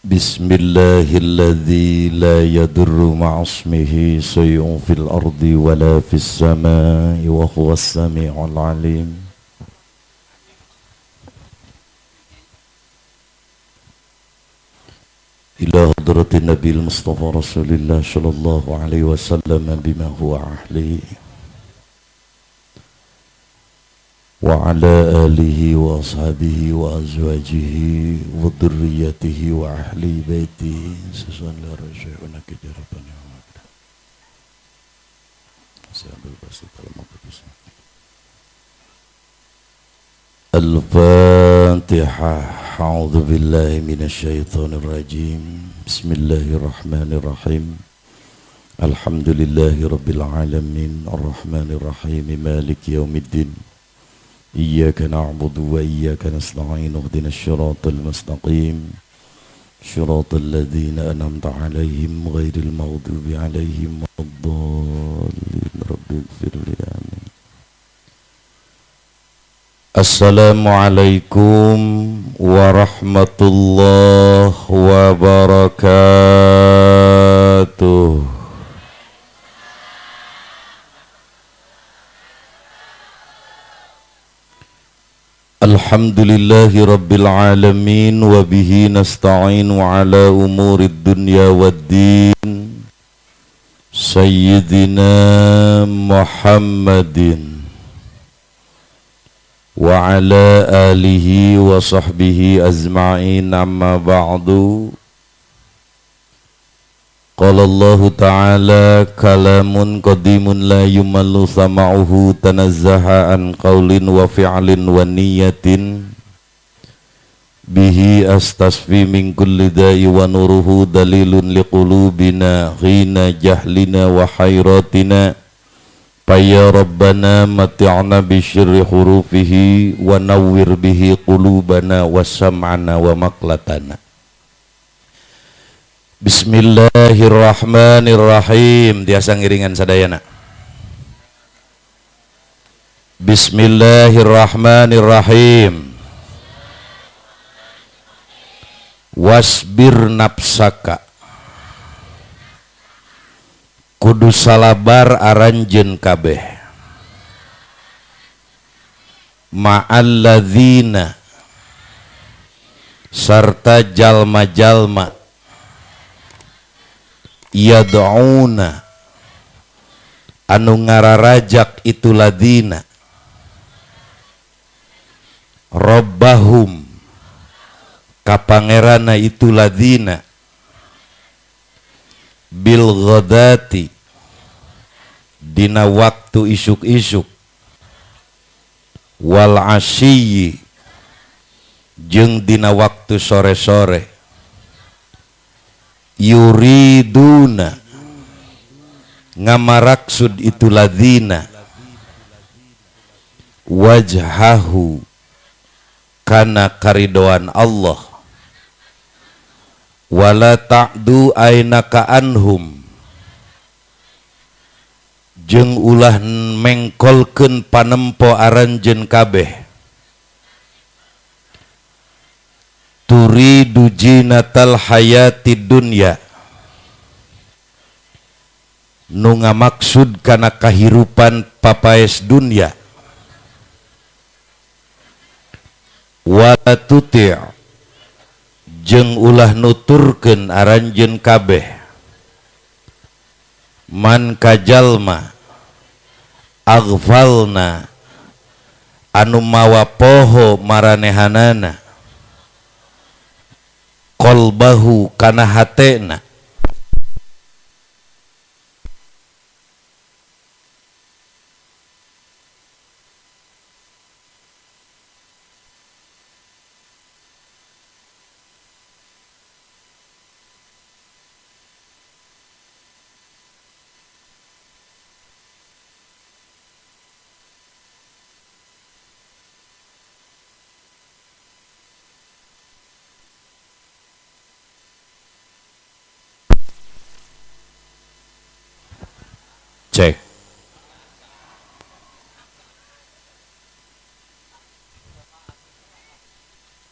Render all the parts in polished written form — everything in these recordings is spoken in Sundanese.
Bismillahilladzi la yadurru ma'asmihi syai'un fil ardi wala fis samai wa huwas sami'ul alim. Ila hadratin Nabil Mustafa Rasulillah sallallahu alaihi wasallam bima huwa ahlihi wa ala alihi wa ashabihi wa azwajihi wa dhurriyyatihi wa ahli baitihi sesuai la raji'una kejarabana. Al-Fatihah. A'udzu billahi minasyaitonir rajim. Bismillahirrahmanirrahim. Alhamdulillahi rabbil alamin arrahmanir rahim maliki yaumiddin. Iyyaka na'budu wa iyyaka nasta'in ihdinas siratal mustaqim siratal ladzina an'amta 'alaihim ghairil maghdubi 'alaihim waladdallin. Rabbighfirli amin. Assalamualaikum warahmatullahi wabarakatuh. Alhamdulillahi rabbil alamin wa bihi nasta'inu ala umurid dunya waddin. Sayyidina Muhammadin wa ala alihi wa sahbihi ajma'in, amma ba'du. Qala Allahu ta'ala kalamun qadimun la yumallu sama'uhu tanazzaha an qawlin wa fi'lin wa niyatin bihi astasfi min kulli da'i wa nuruhu dalilun liqulubina ghina jahlina wa hayratina. Faya Rabbana mati'na bisyirri hurufihi wa nawwir bihi qulubana wa sam'ana wa maqlatana. Bismillahirrahmanirrahim. Tiasa ngiringan sadayana. Bismillahirrahmanirrahim. Wasbir nafsaka, kudu salabar aranjeun kabeh, ma'alladzina sarta jalma-jalma, yad'una anu ngararajak itu ladina, rabbahum kapangerana itu ladina, bil ghadati dina waktu isuk-isuk, wal asyiyi jeung dina waktu sore-sore, yuriduna ngamaraksud itu ladina, wajhahu kana karidoan Allah, wala ta'du ainaka anhum jeung ulah mengkolkeun panempo aranjeun kabeh, turidu jinatal hayati dunya nu ngamaksud kana kahirupan papaes dunya, wala tuti' jeung ulah nuturkeun aranjeun kabeh man kajalma aghfalna anu mawa poho maranehanana qalbahu kana hatena. Cek.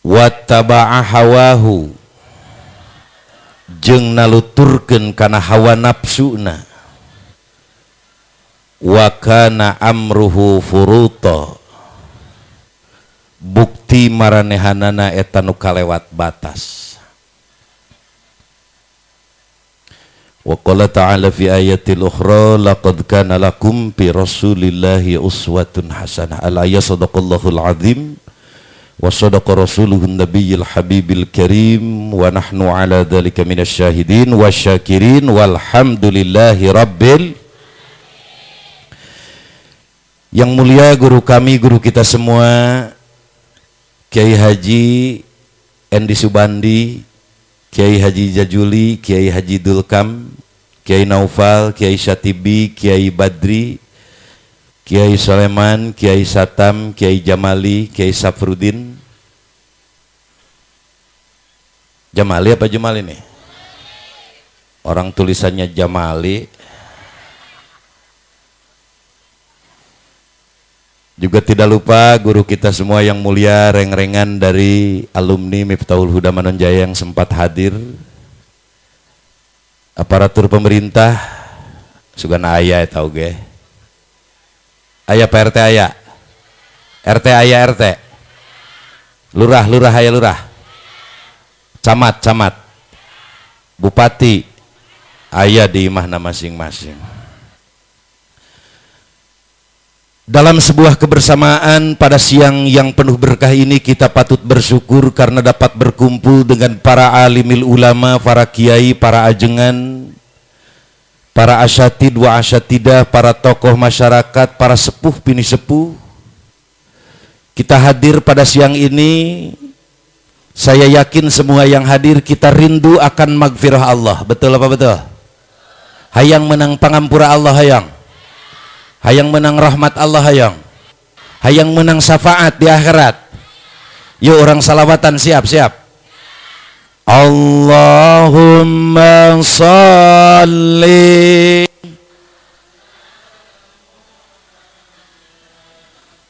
Wattaba'a hawahu Jeung naluturkeun kana hawa nafsuna. Wa kana amruhu furuta. Bukti maranehanana eta nu kalewat batas. Wa qala ta'ala fi ayatil ukhra laqad kana lakum fi rasulillahi uswatun hasanah. Al-ayat sadaqallahul azim wa sadaqa rasuluhun nabiyil habibil karim wa nahnu ala dhalika minasyahidin wasyakirin walhamdulillahi rabbil. Yang mulia guru kami, guru kita semua, Kiai Haji Endi Subandi, Kiai Haji Jajuli, Kiai Haji Dulkam, Kiai Naufal, Kiai Syatibi, Kiai Badri, Kiai Soleman, Kiai Satam, Kiai Jamali, Kiai Safrudin. Jamali apa Jumali nih? Orang tulisannya Jamali. Juga tidak lupa guru kita semua yang mulia, reng-rengan dari alumni Miftahul Huda Manonjaya yang sempat hadir, aparatur pemerintah, sugana aya eta oge. Aya Pak RT aya. RT aya RT. Lurah, lurah aya lurah. Camat, camat. Bupati aya di imahna masing-masing. Dalam sebuah kebersamaan pada siang yang penuh berkah ini kita patut bersyukur karena dapat berkumpul dengan para alimil ulama, para kiai, para ajengan, para asyatid wa asyatidah, para tokoh masyarakat, para sepuh pini sepuh. Kita hadir pada siang ini, saya yakin semua yang hadir kita rindu akan magfirah Allah. Betul apa betul? Hayang menang pangampura Allah hayang. Hayang menang rahmat Allah hayang. Hayang menang syafaat di akhirat. Yuk orang salawatan siap-siap. Allahumma shalli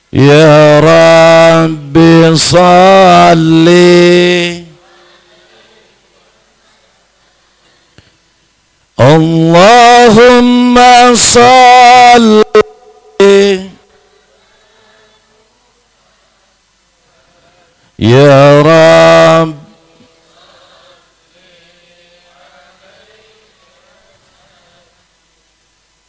ya Rabbi shalli Allahumma shalli ya Rabb.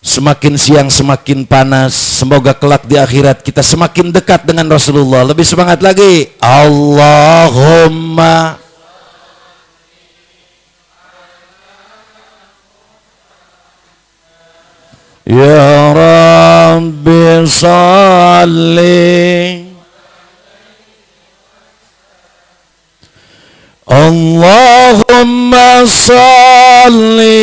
Semakin siang semakin panas. Semoga kelak di akhirat kita semakin dekat dengan Rasulullah. Lebih semangat lagi. Allahumma ya Rabbi shalli Allahumma shalli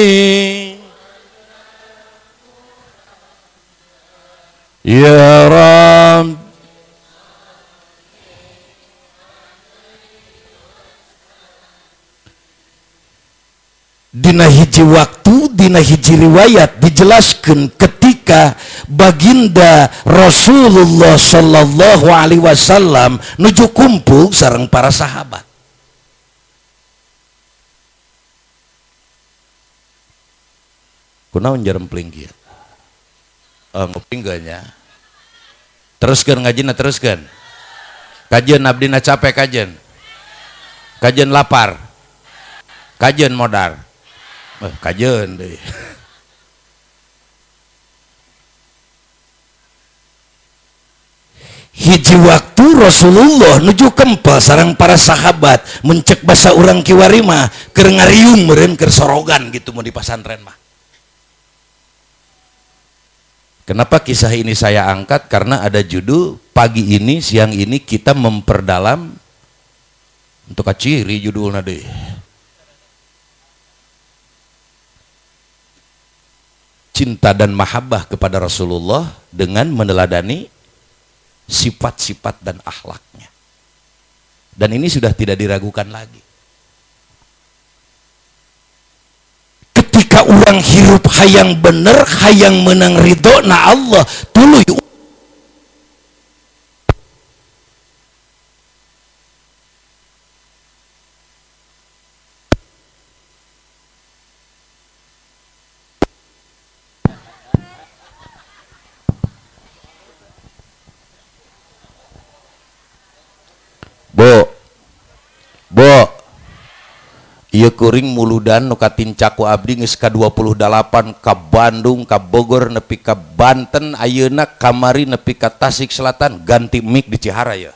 ya Rabb. Dina hiji waktu, dina hiji riwayat dijelaskan ketika baginda Rasulullah Sallallahu Alaihi Wasallam nuju kumpul sareng para sahabat. Kunaon jarempling kieu? Nguping geus nya. Teruskeun ngajina teruskeun. Kajeun abdina capek kajeun. Kajeun lapar. Kajeun modar. Kajeun deui. Hiji waktu Rasulullah nuju kempel sareng para sahabat mencek basa urang kiwari mah keur ngariung meureun keur sorogan gitu mun di pasantren mah. Kenapa kisah ini saya angkat? Karena ada judul pagi ini, siang ini kita memperdalam untuk kaciri judulna deh. Cinta dan mahabbah kepada Rasulullah dengan meneladani sifat-sifat dan akhlaknya. Dan ini sudah tidak diragukan lagi. Ketika orang hirup hayang bener, hayang menang ridho na Allah, tuluy Bo, ieu kuring muludan nu katincak ku abdi geus ka 28 ka Bandung, ka Bogor, nepi ka Banten, ayeuna kamari nepi ka Tasik Selatan, ganti mic di Ciharaya.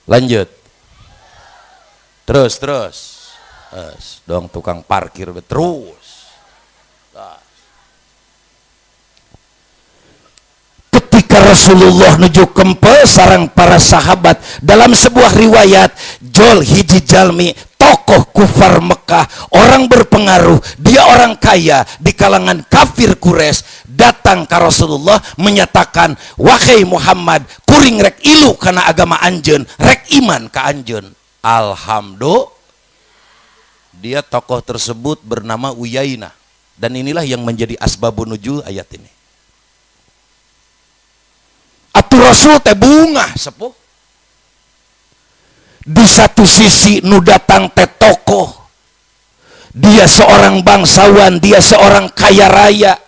Lanjut. Terus, terus. Terus, dong tukang parkir terus. Ketika Rasulullah nuju kempel sarang para sahabat, dalam sebuah riwayat jol hiji jalmi tokoh kufar Mekah, orang berpengaruh, dia orang kaya di kalangan kafir Quraisy, datang ke Rasulullah menyatakan, wahai Muhammad, kuring rek ilu karena agama anjeun, rek iman ka anjeun. Alhamdulillah. Dia tokoh tersebut bernama Uyainah, dan inilah yang menjadi asbabun nuzul ayat ini. Atuh Rasul teh bungah sepuh. Di satu sisi nu datang teh tokoh, dia seorang bangsawan, dia seorang kaya raya,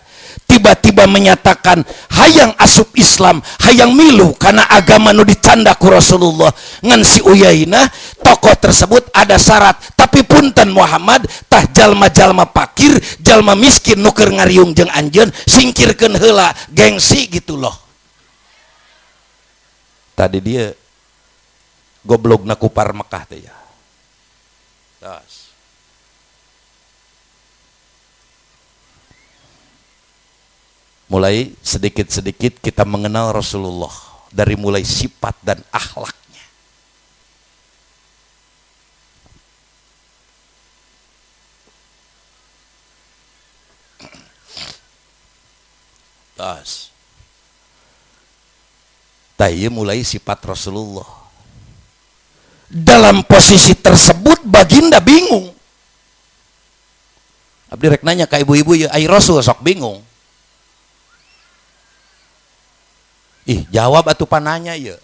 tiba-tiba menyatakan hayang asup Islam, hayang milu karena agama nu dicanda ku Rasulullah. Ngan si Uyainah tokoh tersebut ada syarat, tapi punten Muhammad, tah jalma-jalma pakir, jalma miskin nu keur ngariung jeung anjeun, singkirkeun heula, gengsi gitu loh. Tadi dia goblok na kupar Mekah teh ya. Tas. Mulai sedikit-sedikit kita mengenal Rasulullah dari mulai sifat dan akhlaknya. Tas. Tah ieu mulai sifat Rasulullah. Dalam posisi tersebut baginda bingung. Abdi rek nanya ka ibu-ibu ya, ai Rasul sok bingung. Ih, jawab atuh pananya ya.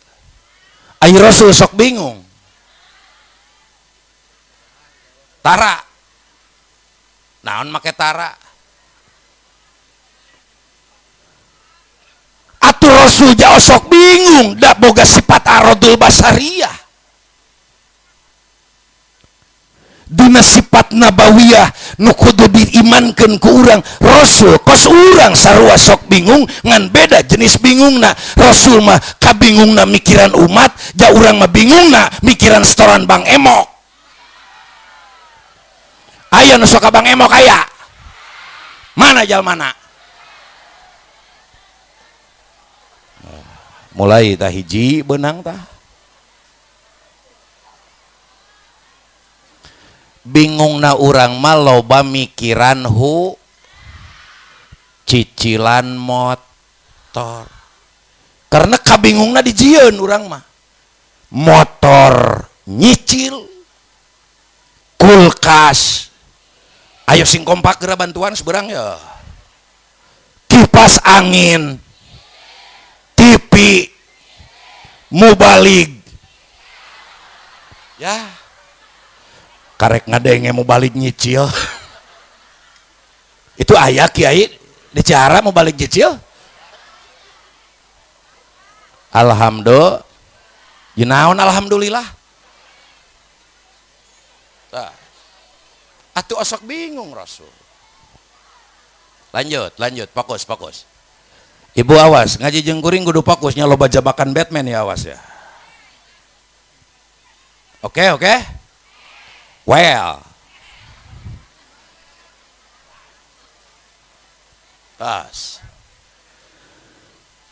Ai Rasul sok bingung. Tara. Naon make tara? Atuh Rasul jauh sok bingung, dak boga sifat aradul basariyah. Dina sifat nabawiyah nu kudu diimankeun ku urang, Rasul kos urang sarua sok bingung, ngan beda jenis bingungna. Rasul mah kabingungna mikiran umat, ja urang mah bingungna mikiran setoran Bang Emok. Aya nu sok ka Bang Emok aya. Mana jalmana? Mulai tah hiji beunang tah. Bingungna urang mah loba mikiran hu cicilan motor. Karena kabingungna dijieun urang mah. Motor nyicil, kulkas. Ayo sing kompak geura bantuan seberang ya. Kipas angin, TV, mubalig. Ya. Karek ngadenge mau balik nyicil. Itu ayah kiai di cara mau balik nyicil. Alhamdulillah. Naon alhamdulillah. Tah. Atuh osok bingung Rasul. Lanjut, lanjut, fokus, fokus. Ibu awas, ngaji jeung kuring kudu fokusnya, loba jabakan Batman ya, awas ya. Oke, oke. Well. Tas.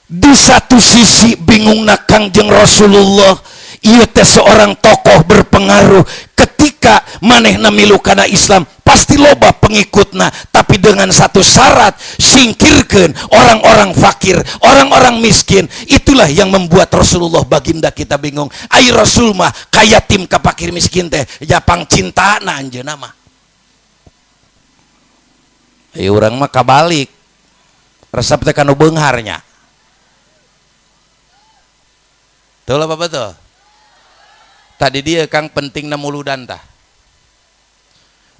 Di satu sisi bingungna Kangjeng Rasulullah, ieu teh seorang tokoh berpengaruh. Ketika manehna milu kana Islam, pasti loba pengikutna, tapi dengan satu syarat, singkirkeun orang-orang fakir, orang-orang miskin. Itulah yang membuat Rasulullah baginda kita bingung. Ai Rasul mah ka yatim ka fakir miskin teh japang cintana anjeunna mah. Ai urang mah kabalik. Resep teh kanu beungharnya. Betul apa betul? Tadi dia kang pentingna muludan tah.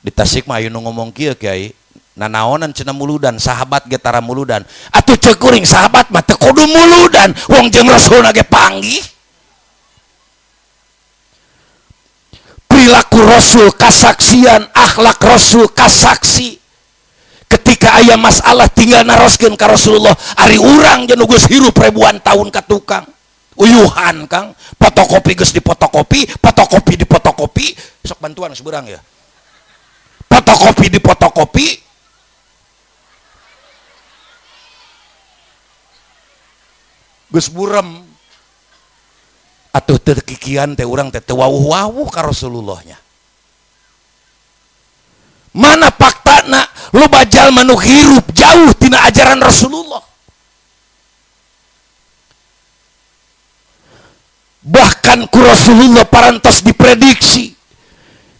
Di Tasik mah aya nu ngomong kieu kiai, Nanaonan cenah muludan, sahabat ge tara muludan. Atuh ceuk kuring sahabat mah teu kudu muludan, wong jeung Rasulna ge panggih. Perilaku Rasul kasaksian, akhlak Rasul kasaksi. Ketika aya masalah tinggal naroskeun ka Rasulullah, ari urang jeung nu geus hirup ribuan tahun ka tukang. Uyuhan Kang, fotokopi geus dipotokopi, fotokopi dipotokopi, sok bantuan seberang ya. Fotokopi dipotokopi. Geus burem. Atuh teu kikian teh urang teh teu wawuh-wawuh ka Rasulullahnya. Mana faktana loba jalma nu hirup jauh tina ajaran Rasulullah. Bahkan ku Rasulullah parantos diprediksi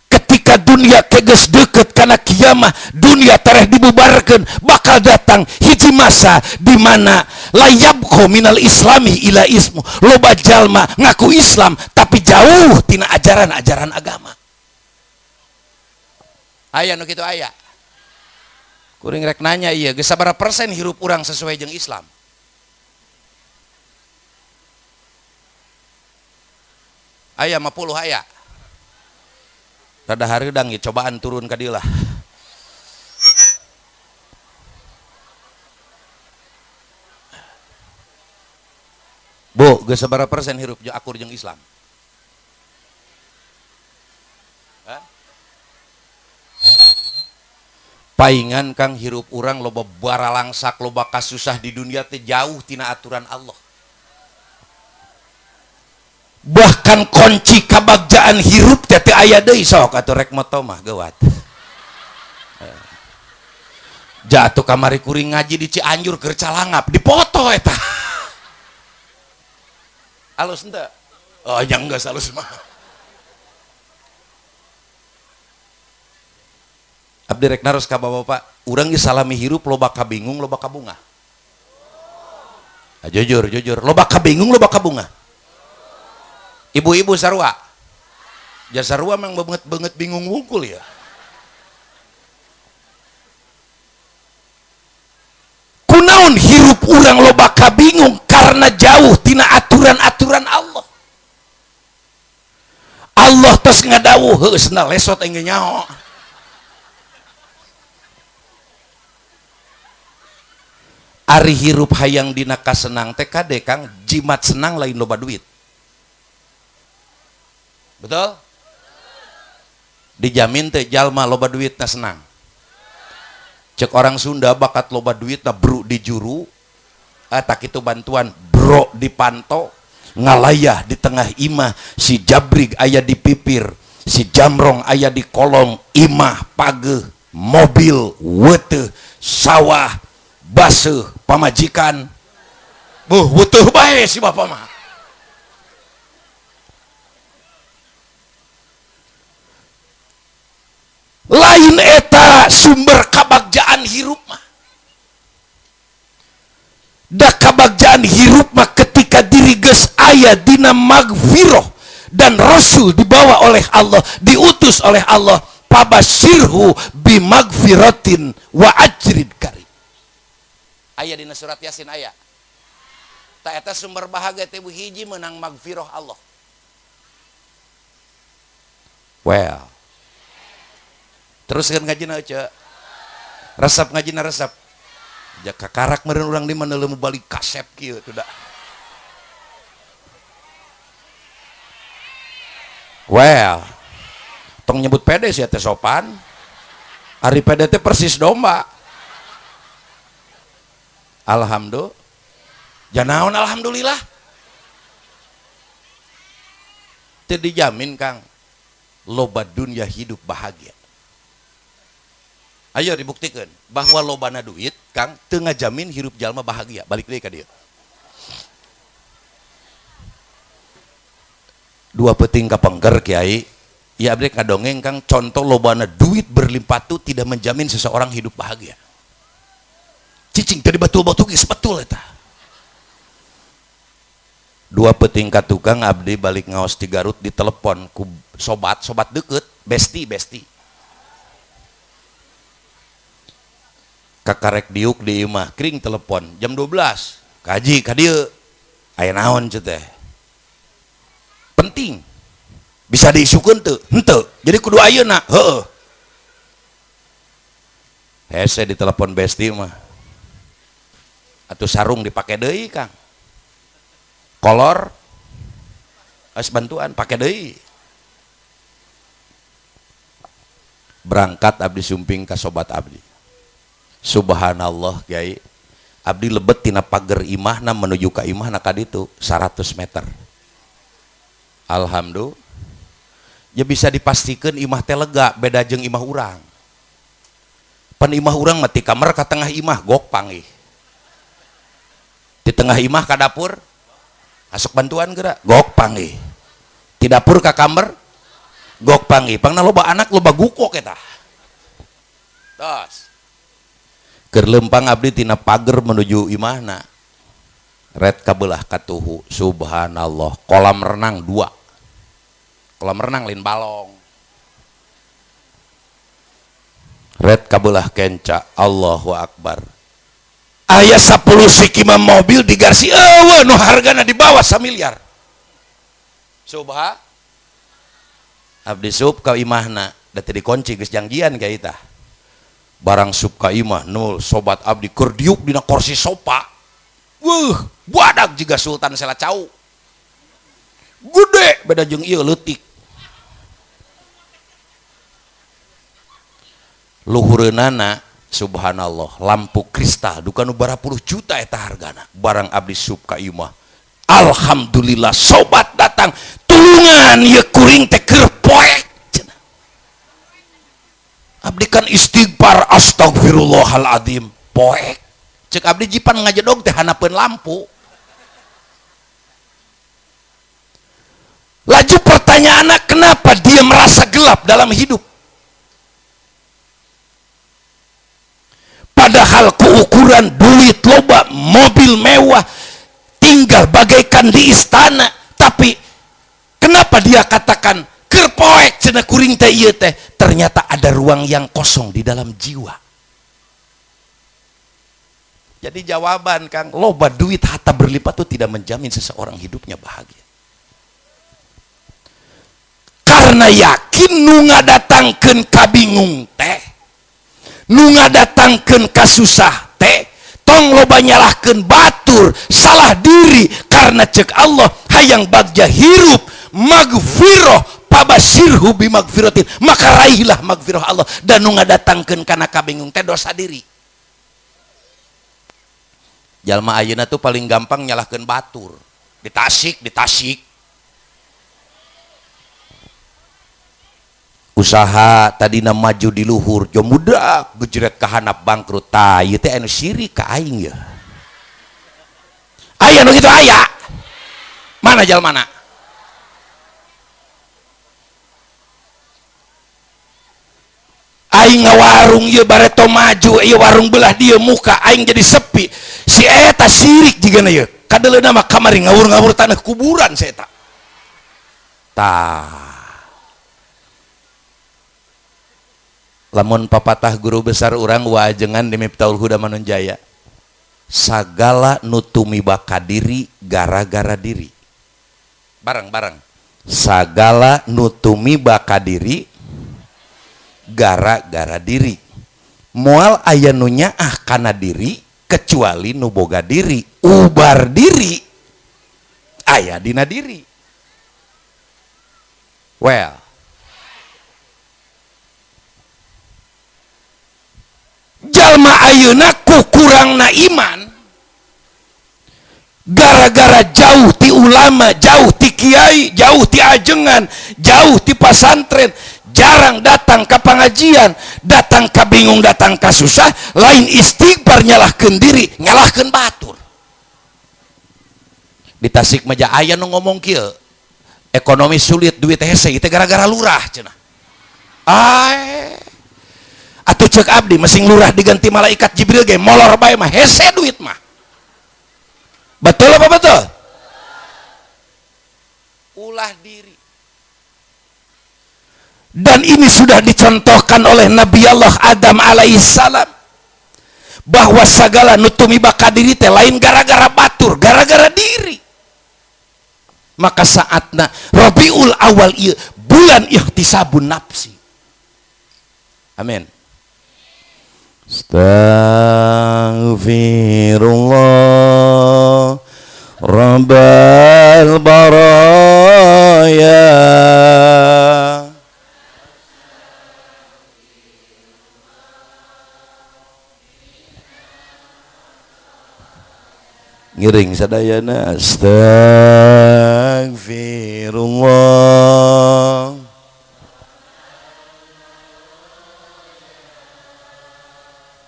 ketika dunia keges deket karena kiamah, dunia tereh dibubarkan, bakal datang hiji masa di mana layabko minal islami ila ismu, loba jalma ngaku Islam tapi jauh tina ajaran-ajaran agama. Aya nu kitu aya. Kuring rek nanya ieu geus sabaraha persen hirup urang sesuai jeung Islam? Aya 50 aya. Rada hareudang ieu cobaan turun ka dieu lah. Bu, geus sabaraha persen hirup jeung akur jeung Islam? Hah? Paingan Kang hirup urang loba baralangsak, loba kasusah di dunia teh jauh tina aturan Allah. Bahkan kunci kabagjaan hirup teh teu aya deui sok atuh rek moto mah geuwat. Jatuh kamari kuring ngaji di Cianjur keur calangap dipoto eta. Alus henteu? Oh nya geus alus mah. Abdi rek naros ka bapak-bapak, urang geus salami hirup loba kabingung loba kabungah. Ah, jujur jujur, loba kabingung loba kabungah. Ibu-ibu sarua. Ja sarua mang beungeut-beungeut bingung wungkul ya. Kunaon hirup urang loba kabingung karena jauh tina aturan-aturan Allah. Allah tos ngadawuh heueuh sendal lesot aing ge nyaho. Ari hirup hayang dina kasenang teh kade Kang, jimat senang lain loba duit. Betul? Dijamin teh jalma loba duitna senang. Cek orang Sunda bakat loba duitna bru di juru, tak itu bantuan bro di panto, ngalayah di tengah imah, si jabrig aya di pipir, si jamrong aya di kolong, imah pageuh, mobil weteuh, sawah baseuh, pamajikan buh weteuh bae si bapak mah. Lain eta sumber kabagjaan hirup mah. Da kabagjaan hirup mah ketika diri geus aya dina magfirah dan Rasul dibawa oleh Allah, diutus oleh Allah, pabashirhu bimagfiratin wa ajrin karim. Aya dina surat Yasin aya. Ta eta sumber bahagia teh hiji menang magfirah Allah. Well, terus kan ngajina aja resep ngajina resep ja kakarak meureun urang di mana lemu balik kasep kieu tuh da. Well, tong nyebut pede sia teh sopan. Ari pede teh persis domba. Alhamdulillah. Janaon alhamdulillah. Teu dijamin Kang loba dunia hidup bahagia. Ayo dibuktikan bahwa lobana duit Kang teu ngajamin hirup jalma bahagia. Balik deui ka dieu. Dua peuting kapengker Kiai. Ya abdi ngadongeng Kang, contoh lobana duit berlimpah tuh tidak menjamin seseorang hidup bahagia. Cicing tadi betul-betul geus betul eta. Dua peuting ka tukang abdi balik ngaos di Garut ditelepon ku sobat, sobat deket, besti, besti. Kakarek diuk di imah kring telepon jam 12 kaji ka dieu aya naon ceu teh penting bisa diisukeun teu henteu jadi kudu ayeuna heueuh hese di telepon besti mah atuh sarung dipake deui Kang kolor geus bantuan pake deui berangkat abdi sumping ka sobat abdi. Subhanallah kiai, abdi lebet tina pager imahna menuju ka imahna ka ditu 100 meter. Alhamdulillah. Ya bisa dipastikan imah teh lega beda jeung imah urang. Pan imah urang mah ti kamar ka tengah imah gok panggih. Di tengah imah ka dapur asup bantuan geura gok panggih. Ti dapur ka kamar gok panggih. Pangna loba anak loba gukok eta. Tos. Keur lempang abdi tina pager menuju imahna red kabelah katuhu subhanallah kolam renang 2 kolam renang lain balong red kabelah kenca Allahu akbar aya 10 sikima mobil di garsi eueuh nu hargana di bawah 1 miliar subha abdi sup ka imahna da teu dikunci geus jangjian ka eta. Barang sup ka imah nul sobat abdi keur diuk dina kursi sopa. Wuh, buadak jiga Sultan Selacau. Gede beda jeung ieu leutik. Luhureunana subhanallah lampu kristal duka nu barapuluh juta eta hargana. Barang abdi sup ka imah. Alhamdulillah sobat datang tulungan ieu kuring teh keur poek. Abdi kan istighfar astagfirullahaladzim poek cek abdi jipan ngajedog teh hanapeun lampu. Laju pertanyaanna kenapa dia merasa gelap dalam hidup padahal keukuran duit loba mobil mewah tinggal bagaikan di istana, tapi kenapa dia katakan keur poek cenah kuring teh ieu teh? Ternyata ada ruang yang kosong di dalam jiwa. Jadi jawaban Kang, loba duit harta berlipat itu tidak menjamin seseorang hidupnya bahagia. Karena yakin nu ngadatangkeun kabingung teh, nu ngadatangkeun kasusah teh, tong loba nyalahkeun batur, salah diri karena cek Allah hayang bagja hirup magfirah pabasirhu bimagfiratin, maka raihlah magfirah Allah. Dan nu ngadatangkeun kana kabingung teh dosa diri. Jalma ayeuna tuh paling gampang nyalahkeun batur. Di Tasik, di Tasik. Usaha tadina maju di luhur, jomudak gejret ka handap bangkrut. Tah ieu teh anu sirik ka aing ye. Aya nu kitu aya. Mana jalmana? Aing ngawarung ieu bareto maju, ieu warung belah dieu muka aing jadi sepi. Si eta sirik jigana ieu. Kadeleuna mah kamari ngawur-ngawur tanah kuburan si eta. Tah. Lamun papatah guru besar urang waajengan di Miftahul Huda Manunjaya, sagala nu tumiba ka diri gara-gara diri. Bareng-bareng. Sagala nu tumiba ka diri gara-gara diri. Moal aya nu nyaah kana diri kecuali nu boga diri, ubar diri aya dina diri. Well, jalma ayeuna ku kurangna iman gara-gara jauh ti ulama, jauh ti kiai, jauh ti ajengan, jauh ti pasantren, jarang datang ke pengajian, datang ke bingung, datang ke susah, lain istighfar nyalahkeun diri, nyalahkeun batur. Di Tasik mah aya nu ngomong kieu, ekonomi sulit, duit hese, itu gara-gara lurah cenah. Ae. Atuh cek abdi mesing lurah diganti malaikat Jibril ge molor bae mah hese duit mah. Betul apa betul? Ulah diri. Dan ini sudah dicontohkan oleh Nabi Allah Adam alaihissalam. Bahwa sagala nu tumiba ka diri teh lain gara-gara batur, gara-gara diri. Maka saatna Rabiul Awal ieu bulan ihtisabun nafsi. Amin. Astaghfirullah Rabbal baraya. Ngiring sadayana astaghfirullah.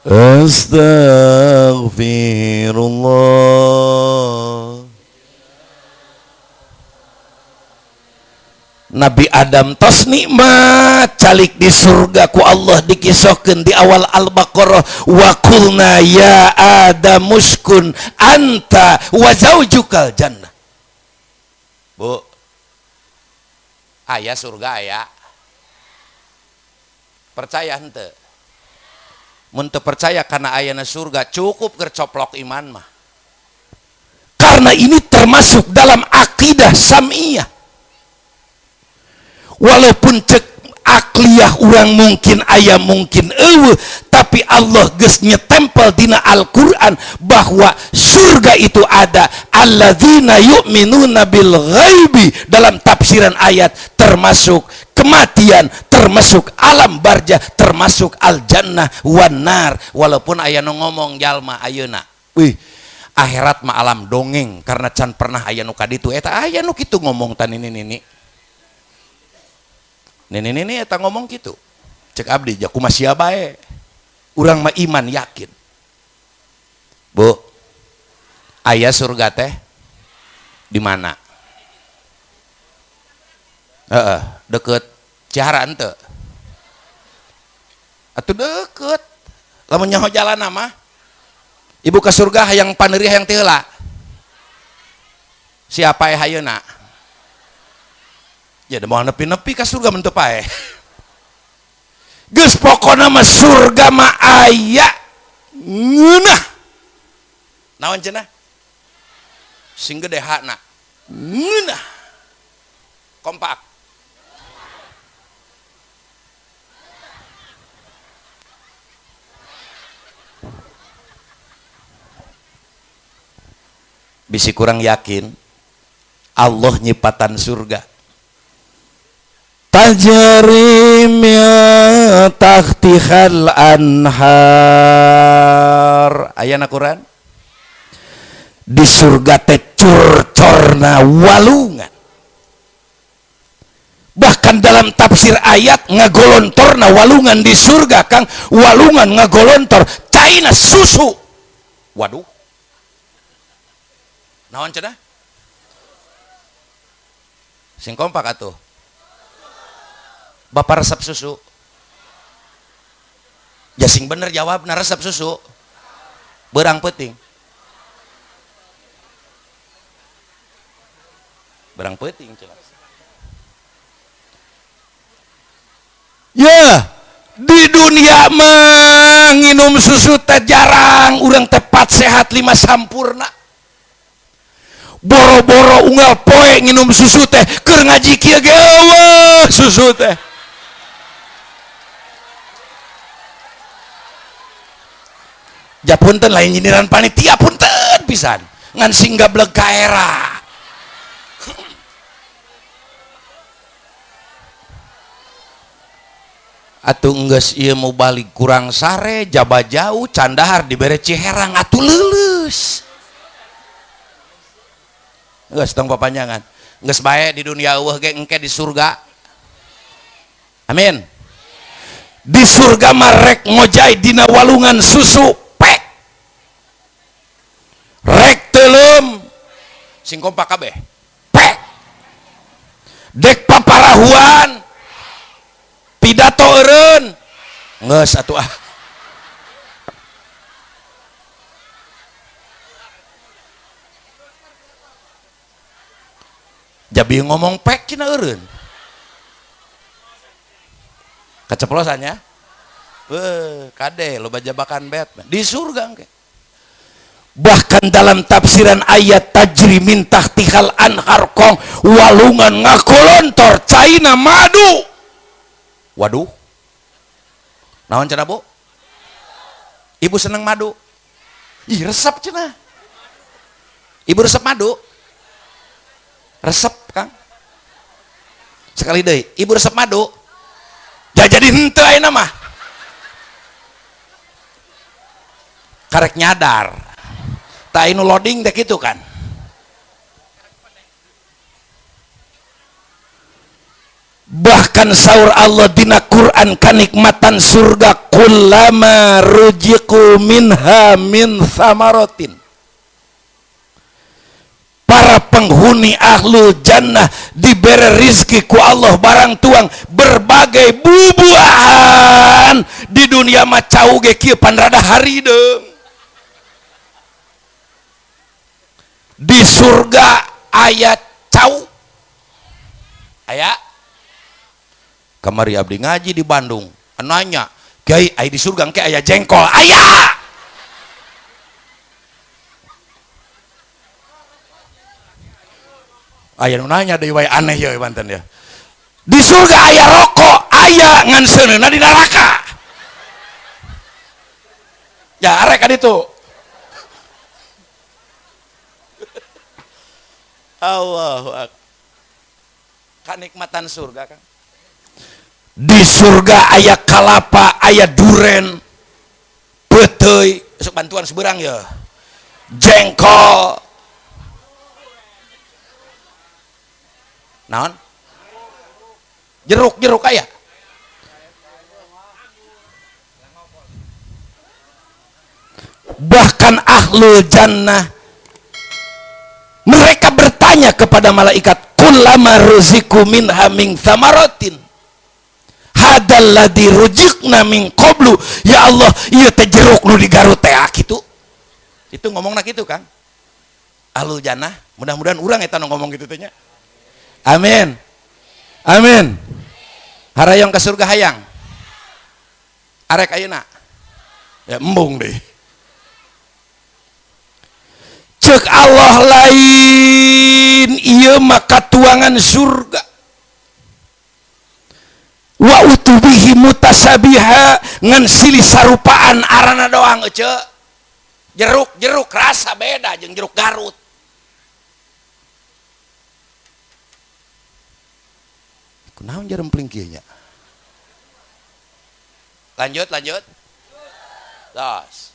Astaghfirullah. Nabi Adam tos nikmat calik di surga ku Allah dikisahkeun di awal Al-Baqarah, wa qulna ya Adam uskun anta wa zaujukal jannah. Bu, aya surga aya. Percaya henteu? Mun teu percaya kana ayana surga cukup keur coplok iman mah. Karena ini termasuk dalam akidah sam'iyah. Walaupun cek akliyah urang mungkin aya mungkin eueuh, tapi Allah geus nyetempel dina Al-Qur'an bahwa surga itu ada. Alladzina yu'minuna bil ghaibi, dalam tafsiran ayat termasuk kematian, termasuk alam barjah, termasuk al-jannah wan nar. Walaupun aya nu ngomong jalma ayeuna, wih akhirat mah alam dongeng karena can pernah aya nu ka ditu, eta aya nu kitu ngomong tan ini nini. Nini-nini eta ngomong gitu. Cek abdi ja kumaha sia bae. Urang mah iman yakin. Bu, aya surga teh di mana? Heeh, deket Cihara henteu? Atuh deket. Lamun nyaho jalan mah ibu ka surga hayang paneuri hayang teu heula. Siapa eh hayeuna? Ya mau nepi-nepi ka surga mun teu paeh. Geus pokona mah surga mah aya ngeunah. Naon cenah? Sing gede hakna. Ngeunah. Kompak. Bisi kurang yakin Allah nyipatan surga. Tajri min tahtihal anhar. Ayana Quran. Di surga teh curcorna walungan. Bahkan dalam tafsir ayat ngagolontorna walungan di surga, Kang, walungan ngagolontor caina susu. Waduh. Naon cenah? Sing kompak atuh. Bapak resep susu. Ya sing bener jawab, nah resep susu. Berang peuting. Berang peuting jelas. Ya, di dunia mah nginum susu teh jarang, urang tepat sehat lima sampurna. Boro-boro unggal poe nginum susu teh keur ngaji kieu ge eueuh susu teh. Ja punten lain nyindiran panitia punten pisan ngan sing gableg ka era. Atuh enggeus ieu mau balik kurang sare jaba jauh candahar dibere Ciherang atuh leuleus. Geus tong papanjangan. Geus bae di dunia eueuh ge engke di surga. Amin. Di surga mah rek ngojay dina walungan susu pek. Rek teuleum sing kompak kabeh. Pek. Dek paparahuan pidato eureun. Geus atuh ah. Jabi ngomong pek cina eureun. Keceplosannya. Kade loba jabakan Batman di surga engke. Bahkan dalam tafsiran ayat tajri min tahtihal anhar kong walungan ngakolontor caina madu. Waduh. Naon cenah Bu? Ibu seneng madu. Ih resep cenah. Ibu resep madu. Resep Kang. Sekali deui, ibu resep madu. Ja jadi henteu ayeuna mah. Karek nyadar. Tak inu loading deh gitu kan. Bahkan saur Allah dina Quran kanikmatan surga kullama rujiqu minha min thamaratin. Para penghuni ahlul jannah diberi rizki ku Allah barang tuang berbagai bubuahan di dunia mah cau ge kieu pan rada harideung. Di surga ayat cau aya kamari abdi ngaji di Bandung nanya kiai aya di surga engke aya jengkol aya aya nu nanya deui wae aneh ye Banten ya di surga aya rokok aya ngan seuneuna di neraka ya arek ka ditu. Allahu akbar. Kanikmatan surga kan. Di surga aya kalapa, aya duren, peuteuy, sok bantuan seberang ya. Jengkol. Naon? Jeruk-jeruk aya. Bahkan ahlul jannah mereka bertanya kepada malaikat, kullama ruziku minha min thamaratin hadal ladzi ruzikna min qablu. Ya Allah, ieu teh jeruk nu di Garut teh kitu. Itu ngomongna kitu Kang. Ahlul jannah, mudah-mudahan urang eta nu ngomong kitu teh nya. Amin. Amin. Harayong ka surga hayang. Arek ayeuna. Ya embung deui. Cek Allah lain ieu maka tuangan surga wa utubihi mutasabiha ngan silih sarupaan arana doang ece jeruk-jeruk rasa beda jeung jeruk Garut. Kunaon jarempling kieu nya? Lanjut lanjut. Tos.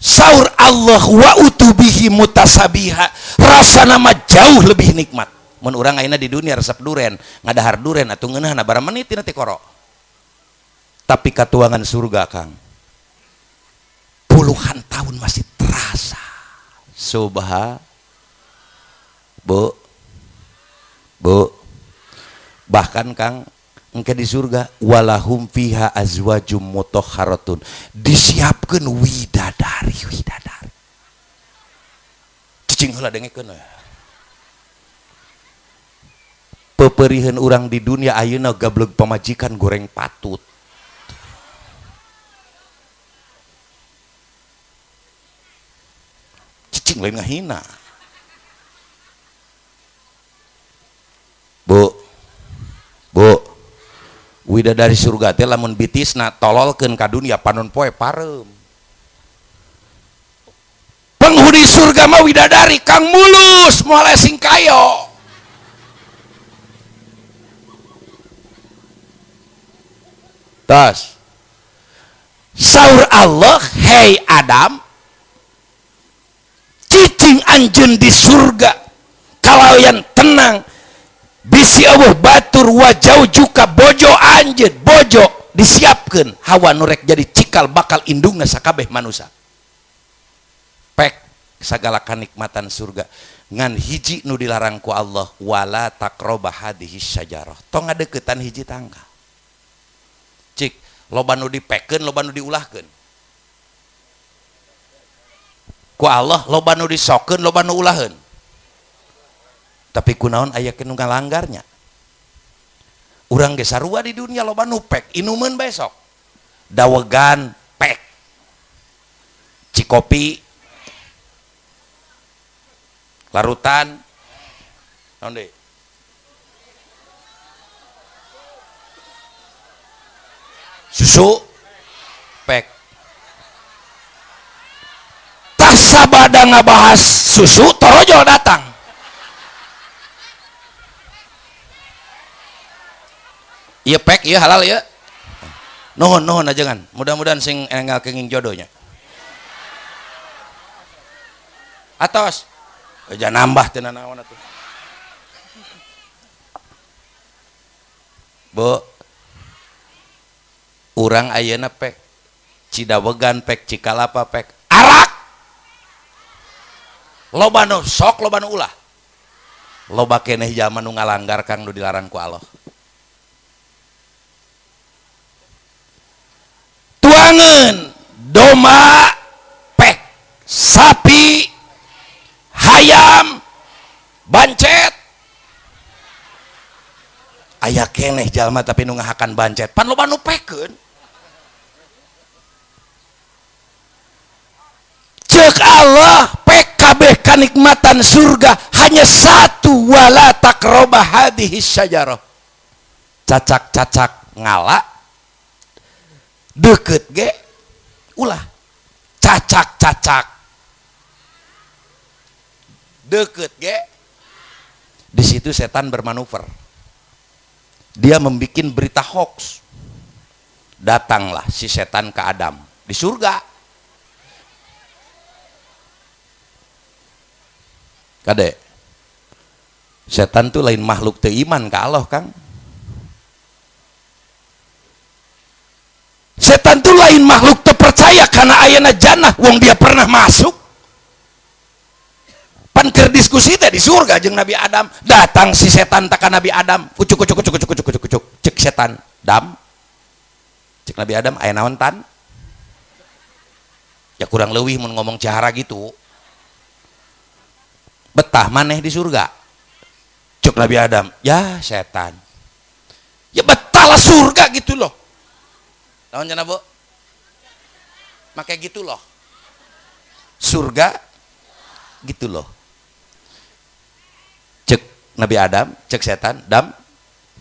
Saur Allah wa utubihi mutasabiha rasa nama jauh lebih nikmat. Mun urang ayeuna di dunia resep duren, ngadahar duren atuh ngeunahna bara menit tina teh koro. Tapi katuangan surga Kang puluhan tahun masih terasa. Subha Bu. Bu. Bahkan Kang engke di surga walahum fiha azwajum mutahharatun disiapkeun widadari widadari cicing heula dengekeun peperiheun urang di dunia ayeuna gableg pamajikan goreng patut cicing lain ngahina. Bu. Bu. Widadari surga teh lamun bitisna tololkeun ka dunia panon poe pareum. Penghuni surga mah widadari kang mulus moal sing kayo. Tas. Saur Allah, "Hei Adam, cicing anjeun di surga kalayan tenang bisi eueuh batur wajau juka bojo anjeun bojo disiapkeun hawa nu rek jadi cikal bakal indungna sakabeh manusia." Pek sagala kanikmatan surga ngan hiji nu dilarang ku Allah wala taqroba hadhihi syajarah tong ngadeukeutan hiji tangkal. Cik loba nu dipekeun loba nu diulahkeun ku Allah loba nu disokeun loba nu ulaheun. Tapi kunaon aya nu ngalanggarnya. Urang ge sarua di dunia loba nu pek, inumeun besok. Dawegan pek. Cikopi larutan naon deui? Susu pek. Tah sabada ngabahas susu torojol datang. Ieu pek ieu halal ieu. Nuhun nuhun ajengan. Mudah-mudahan sing enggal kenging jodohnya. Atos. Jangan nambah teu nanaon atuh. Bu, urang ayeuna pek Cidawegan pek Cikalapa pek arak. Loba nu sok loba nu ulah. Loba keneh jalma nu ngalanggar kang nu dilarang ku Allah. Tuangeun domba pek, sapi, hayam, bancet. Aya keneh jalma tapi nu ngahakan bancet. Pan loba nu pekeun. Ceuk Allah pek kabeh kanikmatan surga hanya satu, wala taqraba hadhihi syajarah. Cacak-cacak ngala deket ge ulah. Cacak-cacak deket ge. Di situ setan bermanuver. Dia membikin berita hoax. Datanglah si setan ke Adam di surga. Kade, setan tuh lain makhluk teu iman ka Allah, Kang. Setan tuh lain makhluk teu percaya karena ayana jannah, wong dia pernah masuk. Pan keur diskusi teh di surga jeung Nabi Adam, datang si setan tak ka Nabi Adam, kucuk kucuk kucuk kucuk kucuk kucuk kucuk, cek setan, dam. Cek Nabi Adam, aya naon tan? Ya kurang leuwih mun ngomong cahara gitu. Betah maneh di surga. Cek Nabi Adam, ya setan. Ya betahlah surga gitu loh. Naon cenah, Bu? Make gitu loh. Surga gitu loh. Cek Nabi Adam, cek setan, dam,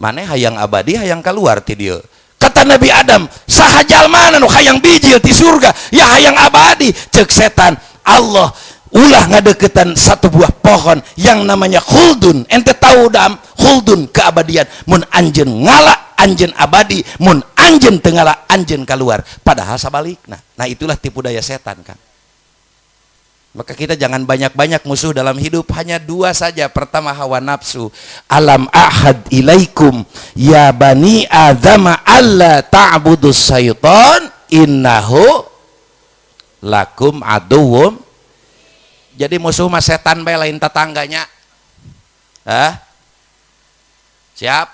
maneh hayang abadi hayang keluar ti dieu. Kata Nabi Adam, saha jalmana nu hayang bijil ti surga, ya hayang abadi. Cek setan, Allah ulah ngadeukeutan satu buah pohon yang namanya khuldun. Ente tahu dam, khuldun keabadian. Mun anjeun ngala anjeun abadi, mun anjeun teu ngala anjeun keluar. Padahal sabalikna. Nah, itulah tipu daya setan, Kang. Maka kita jangan banyak-banyak musuh dalam hidup, hanya dua saja. Pertama, hawa nafsu. Alam ahad ilaikum ya bani adama alla ta'budus syaitan innahu lakum aduwwum. Jadi musuh mah setan bae, lain tetangganya. Hah? Siap?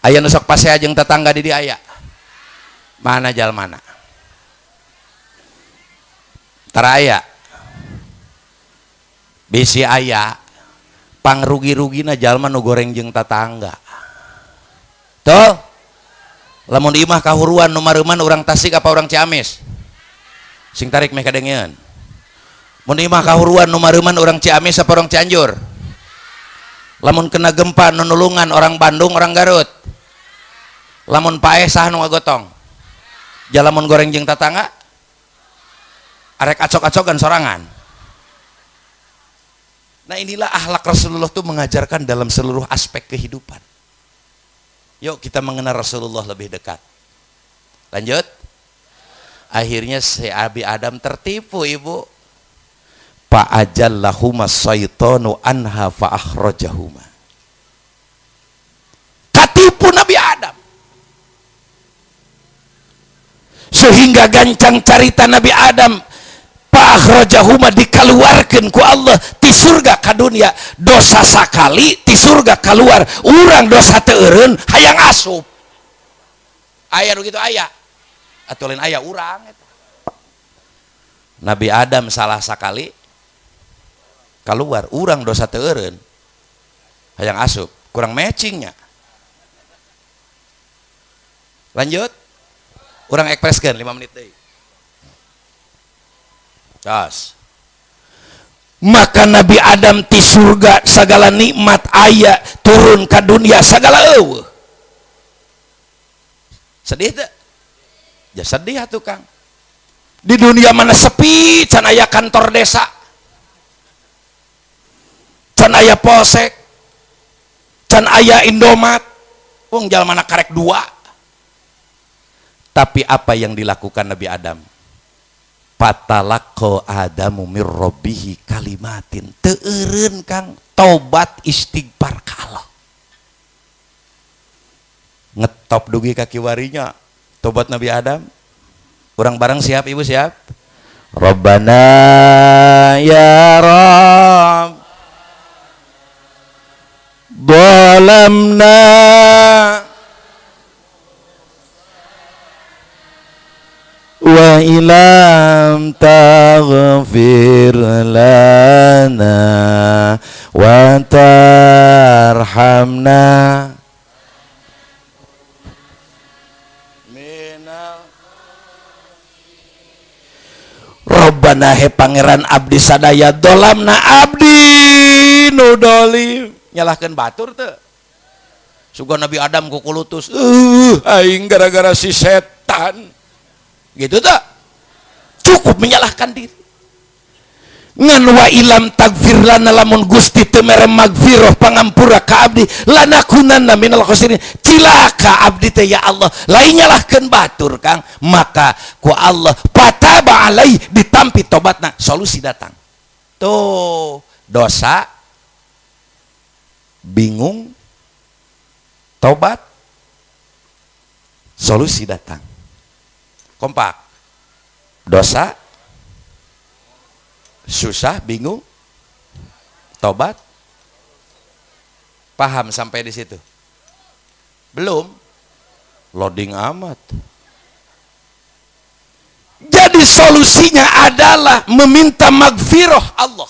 Aya nu sok pasea jeung tetangga di dieu aya. Mana jalmana? Tara aya. Bisi aya pangrugi-rugina jalma nu goreng jeung tatangga. Tuh. Lamun di imah kahuruan nu mareuman urang Tasik apa urang Ciamis? Sing tarik meh kadengeun. Mun di imah kahuruan nu mareuman urang Ciamis apa urang Cianjur? Lamun kena gempa nu nulungan orang Bandung, orang Garut. Lamun paeh sah nu ngagotong. Jalamun goreng jeung tatangga arek acok-acokan sorangan. Nah, inilah akhlak Rasulullah tuh mengajarkan dalam seluruh aspek kehidupan. Yuk kita mengenal Rasulullah lebih dekat. Lanjut. Akhirnya si Abi Adam tertipu, Ibu. Fa'ajallahuma syaitanu anha fa'akhrajahuma. Katipu Nabi Adam. Sehingga gancang carita Nabi Adam, fa'akhrajahuma dikaluarkeun ku Allah ti surga ka dunia. Dosa sakali ti surga keluar, urang dosa teu eureun hayang asup. Aya nu kitu aya. Atuh lain aya urang eta. Nabi Adam salah sakali keluar, urang dosa teu eureun hayang asup, kurang matchingnya. Lanjut. Urang ekspreskeun 5 menit deui. Tos. Maka Nabi Adam ti surga segala nikmat aya turun ka dunia segala eueuh. Sedih teu? Ya sedih atuh Kang. Di dunia mana sepi, can aya kantor desa, can aya polsek, can aya Indomat, wong jalmana karek dua. Tapi apa yang dilakukan Nabi Adam? Fatalaqqa Adamu mir rabbihi kalimatin. Teu eureun Kang, tobat istighfar ka Allah. Ngetop dugi ka kiwarinya tobat Nabi Adam. Urang bareng siap, Ibu siap? Rabbana ya Rabb dhalamna wa ilam taghfir lana wa tarhamna minal. Rabbana he pangeran abdi sadaya dolamna abdi nu dolim. Nyalahkeun batur teu? Sugan Nabi Adam kukulutus, aing gara-gara si setan. Gitu tak? Cukup menyalahkan diri. Ngan wa ilam tagfir lana lamun Gusti teu mere magfirah pangampura ka abdi lanakunanna minal khosirin. Cilaka abdi teh ya Allah. Lain nyalahkeun batur Kang, maka ku Allah pataba alai ditampi tobatna, solusi datang. Tuh, dosa, bingung, tobat, solusi datang. Kompak. Dosa, susah, bingung, tobat. Paham sampai di situ? Belum? Loading amat. Jadi solusinya adalah meminta magfirah Allah.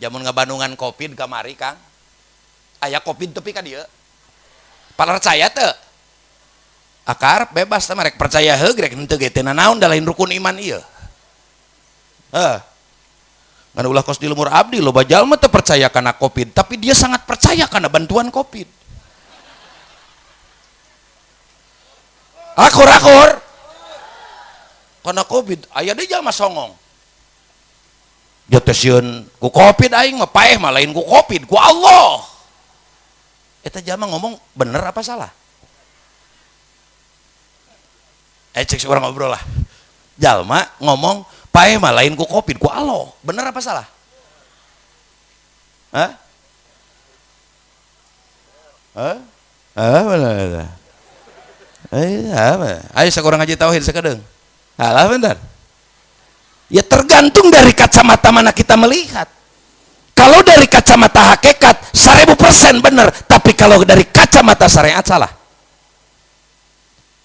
Jamun ngabandungan Covid kamari Kang. Aya Covid tepi ka dieu. Percaya teu? Akar bebas teh rek percaya heug rek henteu ge teu nanaon da lain rukun iman ieu. Heh. Ngan ulah kos di lumur abdi loba jalma teu percaya kana Covid, tapi dia sangat percaya kana bantuan Covid. Akur-akur. Kana Covid aya deui jalma songong. Dia teh sieun ku Covid aing mah paeh mah lain ku Covid, ku Allah. Eta jalma ngomong bener apa salah? Cek orang ngobrol lah. Jalma ngomong paeh mah lain ku Covid, ku Allah. Bener apa salah? Hah? Hah? Hah, bener. Ayo sekurang ngaji tauhid sekedeng. Alah bentar. Ya tergantung dari kacamata mana kita melihat. Kalau dari kacamata hakikat 1000% bener, tapi kalau dari kacamata syariat salah.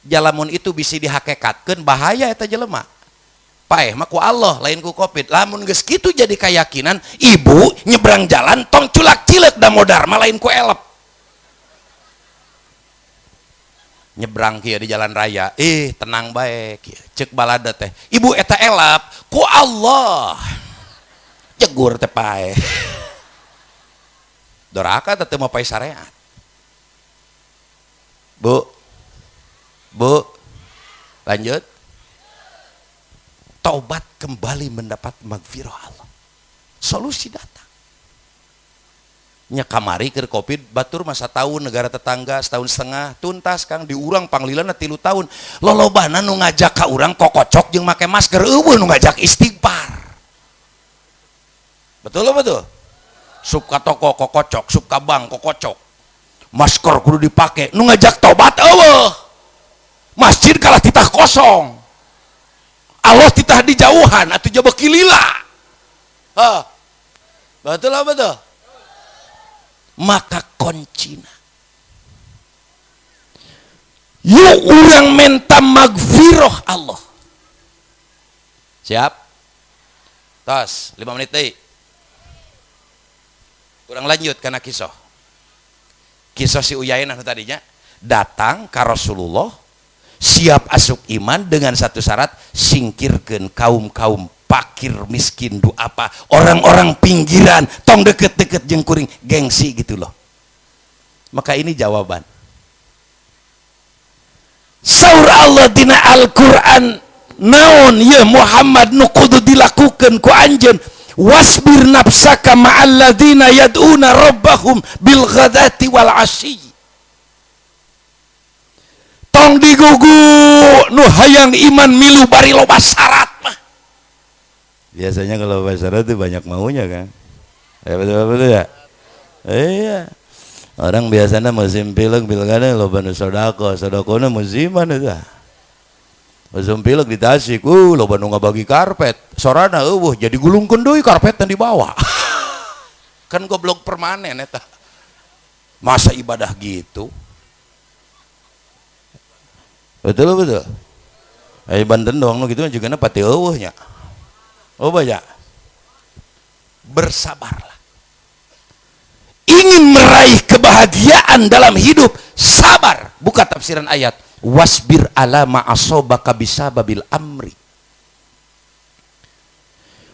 Jalamun itu bisa dihakikatkeun bahaya eta jelema. Paeh mah ku Allah lain ku Covid. Lamun geus kitu jadi keyakinan, ibu nyebrang jalan tong culak cileuk da modar mah lain ku elep. Nyebrang kieu di jalan raya, tenang bae kieu. Ceuk balada teh, ibu eta elep ku Allah. Jegur teh paeh. Doraka teh teu mapai syariat. Bu, Bu, lanjut. Taubat kembali mendapat magfirah Allah. Solusi datang. Nya kamari keur Covid batur masa tahun negara tetangga setahun setengah tuntas Kang diurang panglilana 3 tahun. Lolobana nu ngajak ka urang kokocok jeung make masker eueuh nu ngajak istighfar. Betul apa betul? Sup ka toko kokocok, sup ka bank kokocok. Masker kudu dipake, nu ngajak tobat eueuh. Masjid kalah titah kosong. Allah titah dijauhan atuh jaba kilila. Hah. Betul apa betul? Maka kuncina yuk urang menta magfirah Allah. Siap? Tos, 5 menit deui. Urang lanjut kana kisah. Kisah si Uyainah tadinya Datang ka Rasulullah siap asup iman dengan satu syarat, singkirkan kaum-kaum fakir miskin duafa, orang-orang pinggiran, tong deket-deket jeung kuring, gengsi gitu loh. Maka ini jawaban. Saur Allah dina Al-Quran, naon ya Muhammad nu kudu dilakukan ku anjeun, wasbir nafsaka ma'alladzina yad'una rabbahum bil ghadati wal asyi. Tong digugu nu hayang iman milu bari loba syarat mah. Biasanya kalau loba syarat itu banyak maunya kan. Ya betul betul ya. Iya. Orang biasanya musim pilek pilkada loba nu sedekah, sedekahna musiman itu. Musim pilek di Tasik, loba nu ngabagi karpet, sorana eueuh jadi gulungkeun deui karpet dan dibawa. Kan goblok permanen eta. Masa ibadah gitu? Betul betul. Ai Banten doang nu kitu juga pati eueuh nya. Oh banyak. Bersabarlah. Ingin meraih kebahagiaan dalam hidup, sabar. Buka tafsiran ayat. Wasbir ala ma asobaka bisababil amri.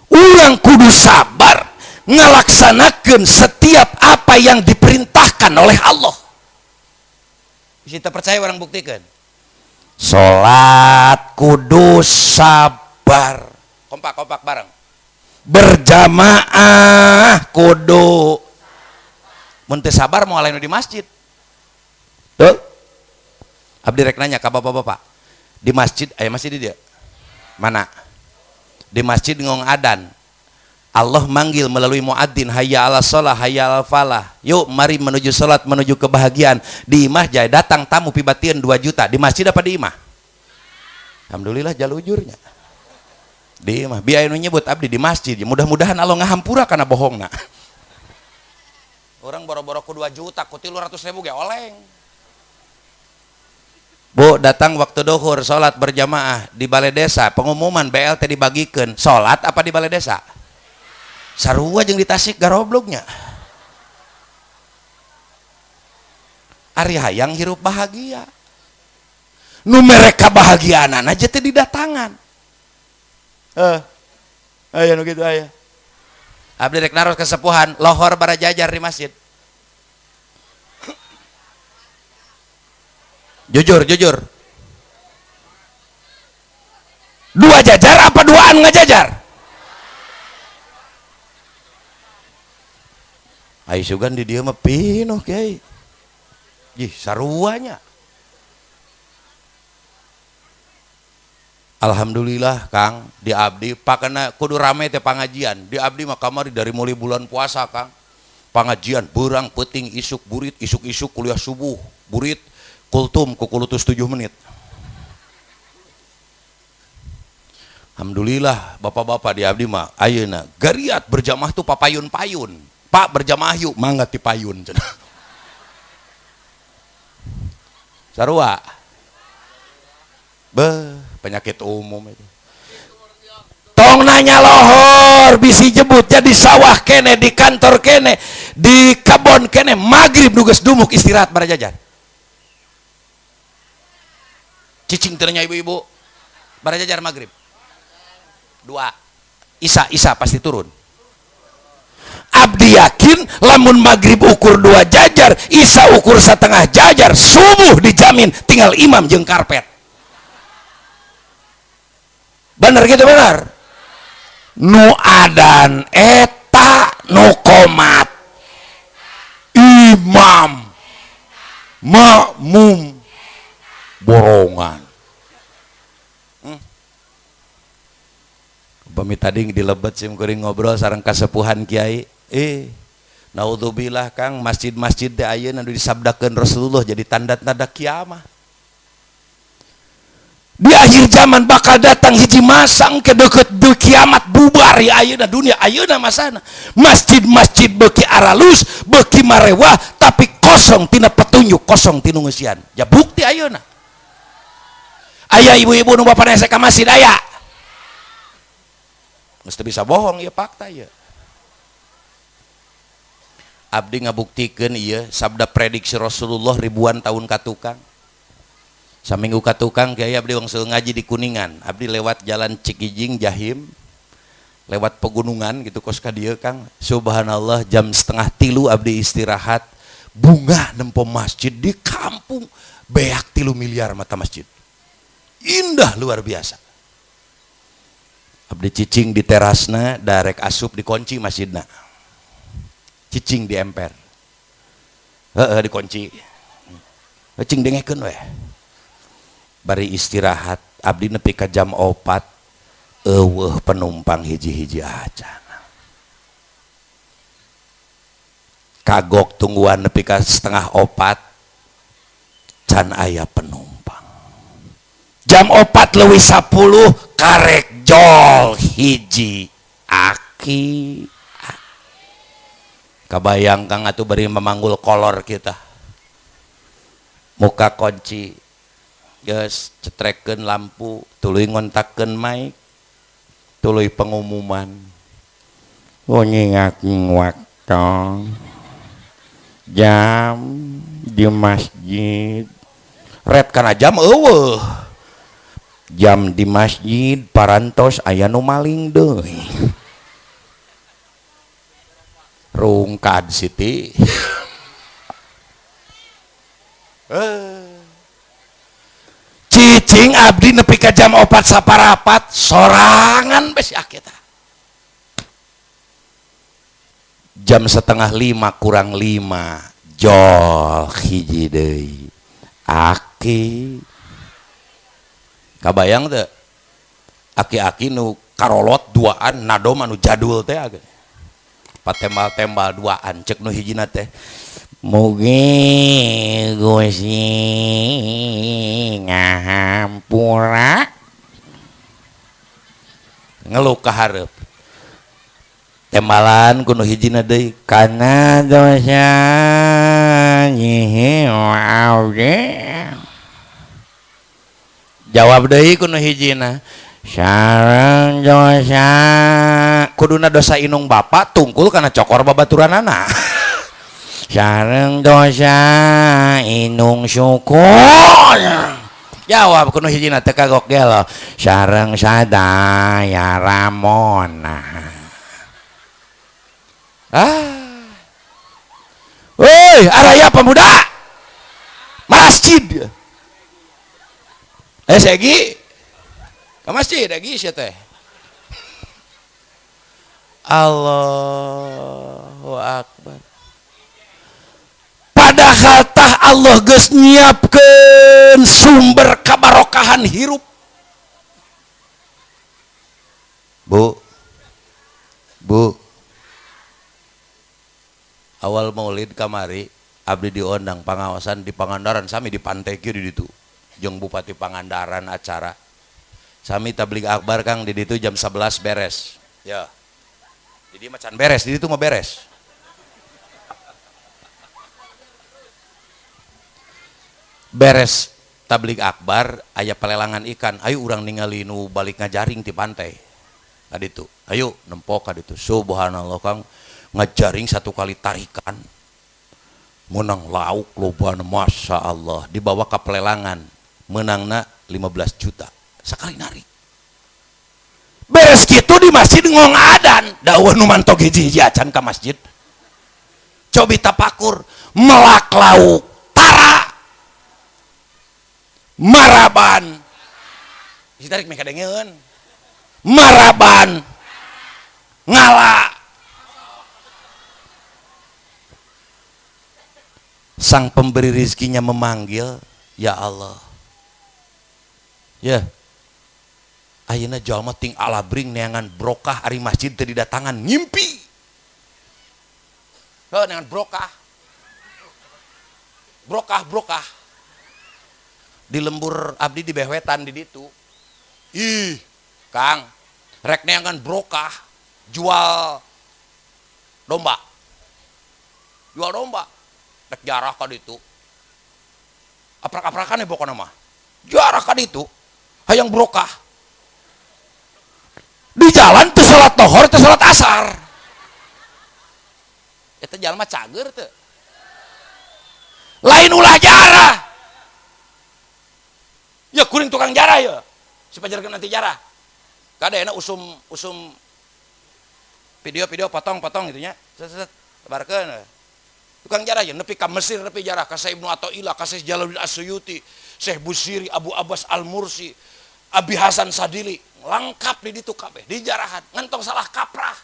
Urang kudu sabar ngalaksanakeun setiap apa yang diperintahkan oleh Allah. Kita percaya orang buktikan. Salat kudu sabar. Kompak-kompak bareng. Berjamaah kudu. Mun teu sabar moal aya di masjid. Tuh. Abdi rek nanya ka bapak-bapak. Di masjid aya masjid di dia? Mana? Di masjid ngong adan. Allah manggil melalui muadzin, hayya 'ala shalah, hayya 'alal falah. Yuk mari menuju salat, menuju kebahagiaan. Di imah jaya datang tamu pibatieun 2 juta. Di masjid apa di imah? Alhamdulillah jalujurnya. Di imah biaya nu nyebut abdi di masjid. Mudah-mudahan Allah ngahampura karena bohongna. Orang boro-boro ku 2 juta, ku 300.000 ge oleng. Bu, datang waktu duhur salat berjamaah di balai desa, pengumuman BLT dibagikan. Salat apa di balai desa? Sarua jeung di Tasik garoblognya. Ari hayang hirup bahagia. Nu mereka bahagiaanan aja teh didatangan. Aya nu kitu aya. Abdi rek naros kesepuhan, lohor barajajar di masjid. Jujur, jujur. Dua jajar apa duaan ngajajar? Ai sugan di dieu mah pinuh kiai. Jih saruanya. Alhamdulillah Kang, di abdi pakena kudu rame teh pangajian. Di abdi mah kamari dari mulai bulan puasa Kang. Pangajian beurang peuting isuk burit, isuk-isuk kuliah subuh, burit kultum kukulutus 7 menit. Alhamdulillah bapak-bapak di abdi mah ayeuna gariat berjamaah tuh papayun-payun. Pak berjamaah yuk, mangga ti payun cenah. Sarua. Beuh, penyakit umum itu. Tong nanya lohor bisi jebut jadi sawah kene, di kantor kene, di kebon kene, maghrib nu geus dumuk istirahat barajajar. Cicing teu nanya ibu-ibu barajajar maghrib. Dua. Isa, isa pasti turun. Abdi yakin lamun maghrib ukur 2 jajar, isa ukur setengah jajar, subuh dijamin tinggal imam jeung karpet. Bener gitu bener. Nu adan eta nu komat imam makmum borongan. Upami tadi dilebet sim kuring ngobrol sareng kasepuhan kiai. Naudzubillah Kang, masjid-masjid teh ayeuna nu disabdakeun Rasulullah jadi tanda-tanda kiamah. Di akhir zaman bakal datang hiji masa engke deukeut deui kiamat bubar ya ayeuna dunia ayeuna masana. Masjid-masjid beuki aralus, beuki marewah tapi kosong tina petunjuk, kosong tina ngeusian. Ya bukti ayeuna. Aya ibu-ibu nu bapana hese ka masjid aya. Geus teu bisa bohong ieu fakta ieu. Abdi ngabuktikeun ieu sabda prediksi Rasulullah ribuan tahun ka tukang. Saminggu ka tukang kiai abdi wangsul ngaji di Kuningan. Abdi lewat jalan Cikijing Jahim, lewat pegunungan gitu kos ka dieu Kang. Subhanallah jam 2:30 abdi istirahat, bunga nempo masjid di kampung beak 3 miliar mata masjid. Indah luar biasa. Abdi cicing di terasna, darek asup dikunci masjidna. Cicing di emper. Heeh dikunci. Cing dengekeun we. Bari istirahat, abdi nepi ka jam 4 eueuh penumpang hiji-hiji acan. Kagok tungguan nepi ka 3:30 can aya penumpang. Jam 4:10 karek jol hiji aki. Kabayang Kang atuh bari memanggul kolor kita. Muka kunci. Geus cetrekeun lampu, tuluy ngontakkeun mic, tuluy pengumuman. Waktu jam di masjid. Red kana jam eueuh. Jam di masjid parantos aya nu maling deui. Rungkad Siti. Cicing abdi nepi ka jam 4:15 sorangan bes ya kita. Jam 4:35 jol hiji deui. Aki kabayang teu? Aki-aki nu karolot duaan nadom anu jadul teh age. Patembal-tembal duaan cek nu hijina teh. Mugi Gusti ngahampura. Ngeluh ka hareup. Tembalan kuno hijina deui kana dosa nyihi abdi. Jawab deui kuno hijina. Sareng dosa kuduna dosa inung bapa tungkul kana cokor babaturanana. Sareng dosa inung syukur. Jawab kuno hijina teh kagok gelo. Sareng sadaya ramona. Ah. Woi, araya pemuda. Masjid. Segi. Ke masjid lagi sia teh. Allahu akbar. Padahal tah Allah geus nyiapkeun sumber kabarokahan hirup. Bu. Bu. Awal Maulid kamari abdi diondang pangaosan di Pangandaran sami di pantai kieu di ditu. Jeung Bupati Pangandaran acara. Sami tabligh akbar Kang di ditu jam 11 beres. Ya. Jadi macan beres, di ditu mah beres. Beres tabligh akbar aya pelelangan ikan. Ayo urang ningali nu balik ngajaring ti pantai. Ka ditu. Ayo nempok ka ditu. Subhanallah Kang, ngajaring satu kali tarikan. Menang lauk lobana masya Allah, dibawa ke pelelangan. Menangna 15 juta. Sekali narik. Beres gitu di masjid ngong adan, daun nu mantok hiji-hiji acan ka masjid. Cobi tapakur, melak lauk, tara. Maraban. Ditarik meh kadengeun. Maraban. Ngala. Sang pemberi rizkinya memanggil, ya Allah. Ya. Ayeuna jalma ting alabring neangan brokah ari masjid teu didatangan ngimpi. Heuh neangan brokah. Brokah brokah. Di lembur abdi di behwetan di ditu. Ih, Kang, rek neangan brokah jual domba. Jual domba. Rek jarah ka ditu. Aprak-aprakan ya pokona mah. Jarah ka ditu. Hayang brokah. Di jalan teu salat lohor, teu salat asar. Eta jalma cager teu? Lain ulah jarah. Ya kuring tukang jarah ya. Si pajarkeun nanti jarah. Kada enak usum usum video-video potong-potong gitu nya. Set set barkeun. Tukang jarah ya nepi ka Mesir nepi jarah ka Syekh Ibnu Athaillah, ka Syekh Jalaluddin As-Suyuti, Syekh Busiri, Abu Abbas Al-Mursi, Abi Hasan Sadili, lengkap di ditu kabeh, dijarahan, ngentong salah kaprah.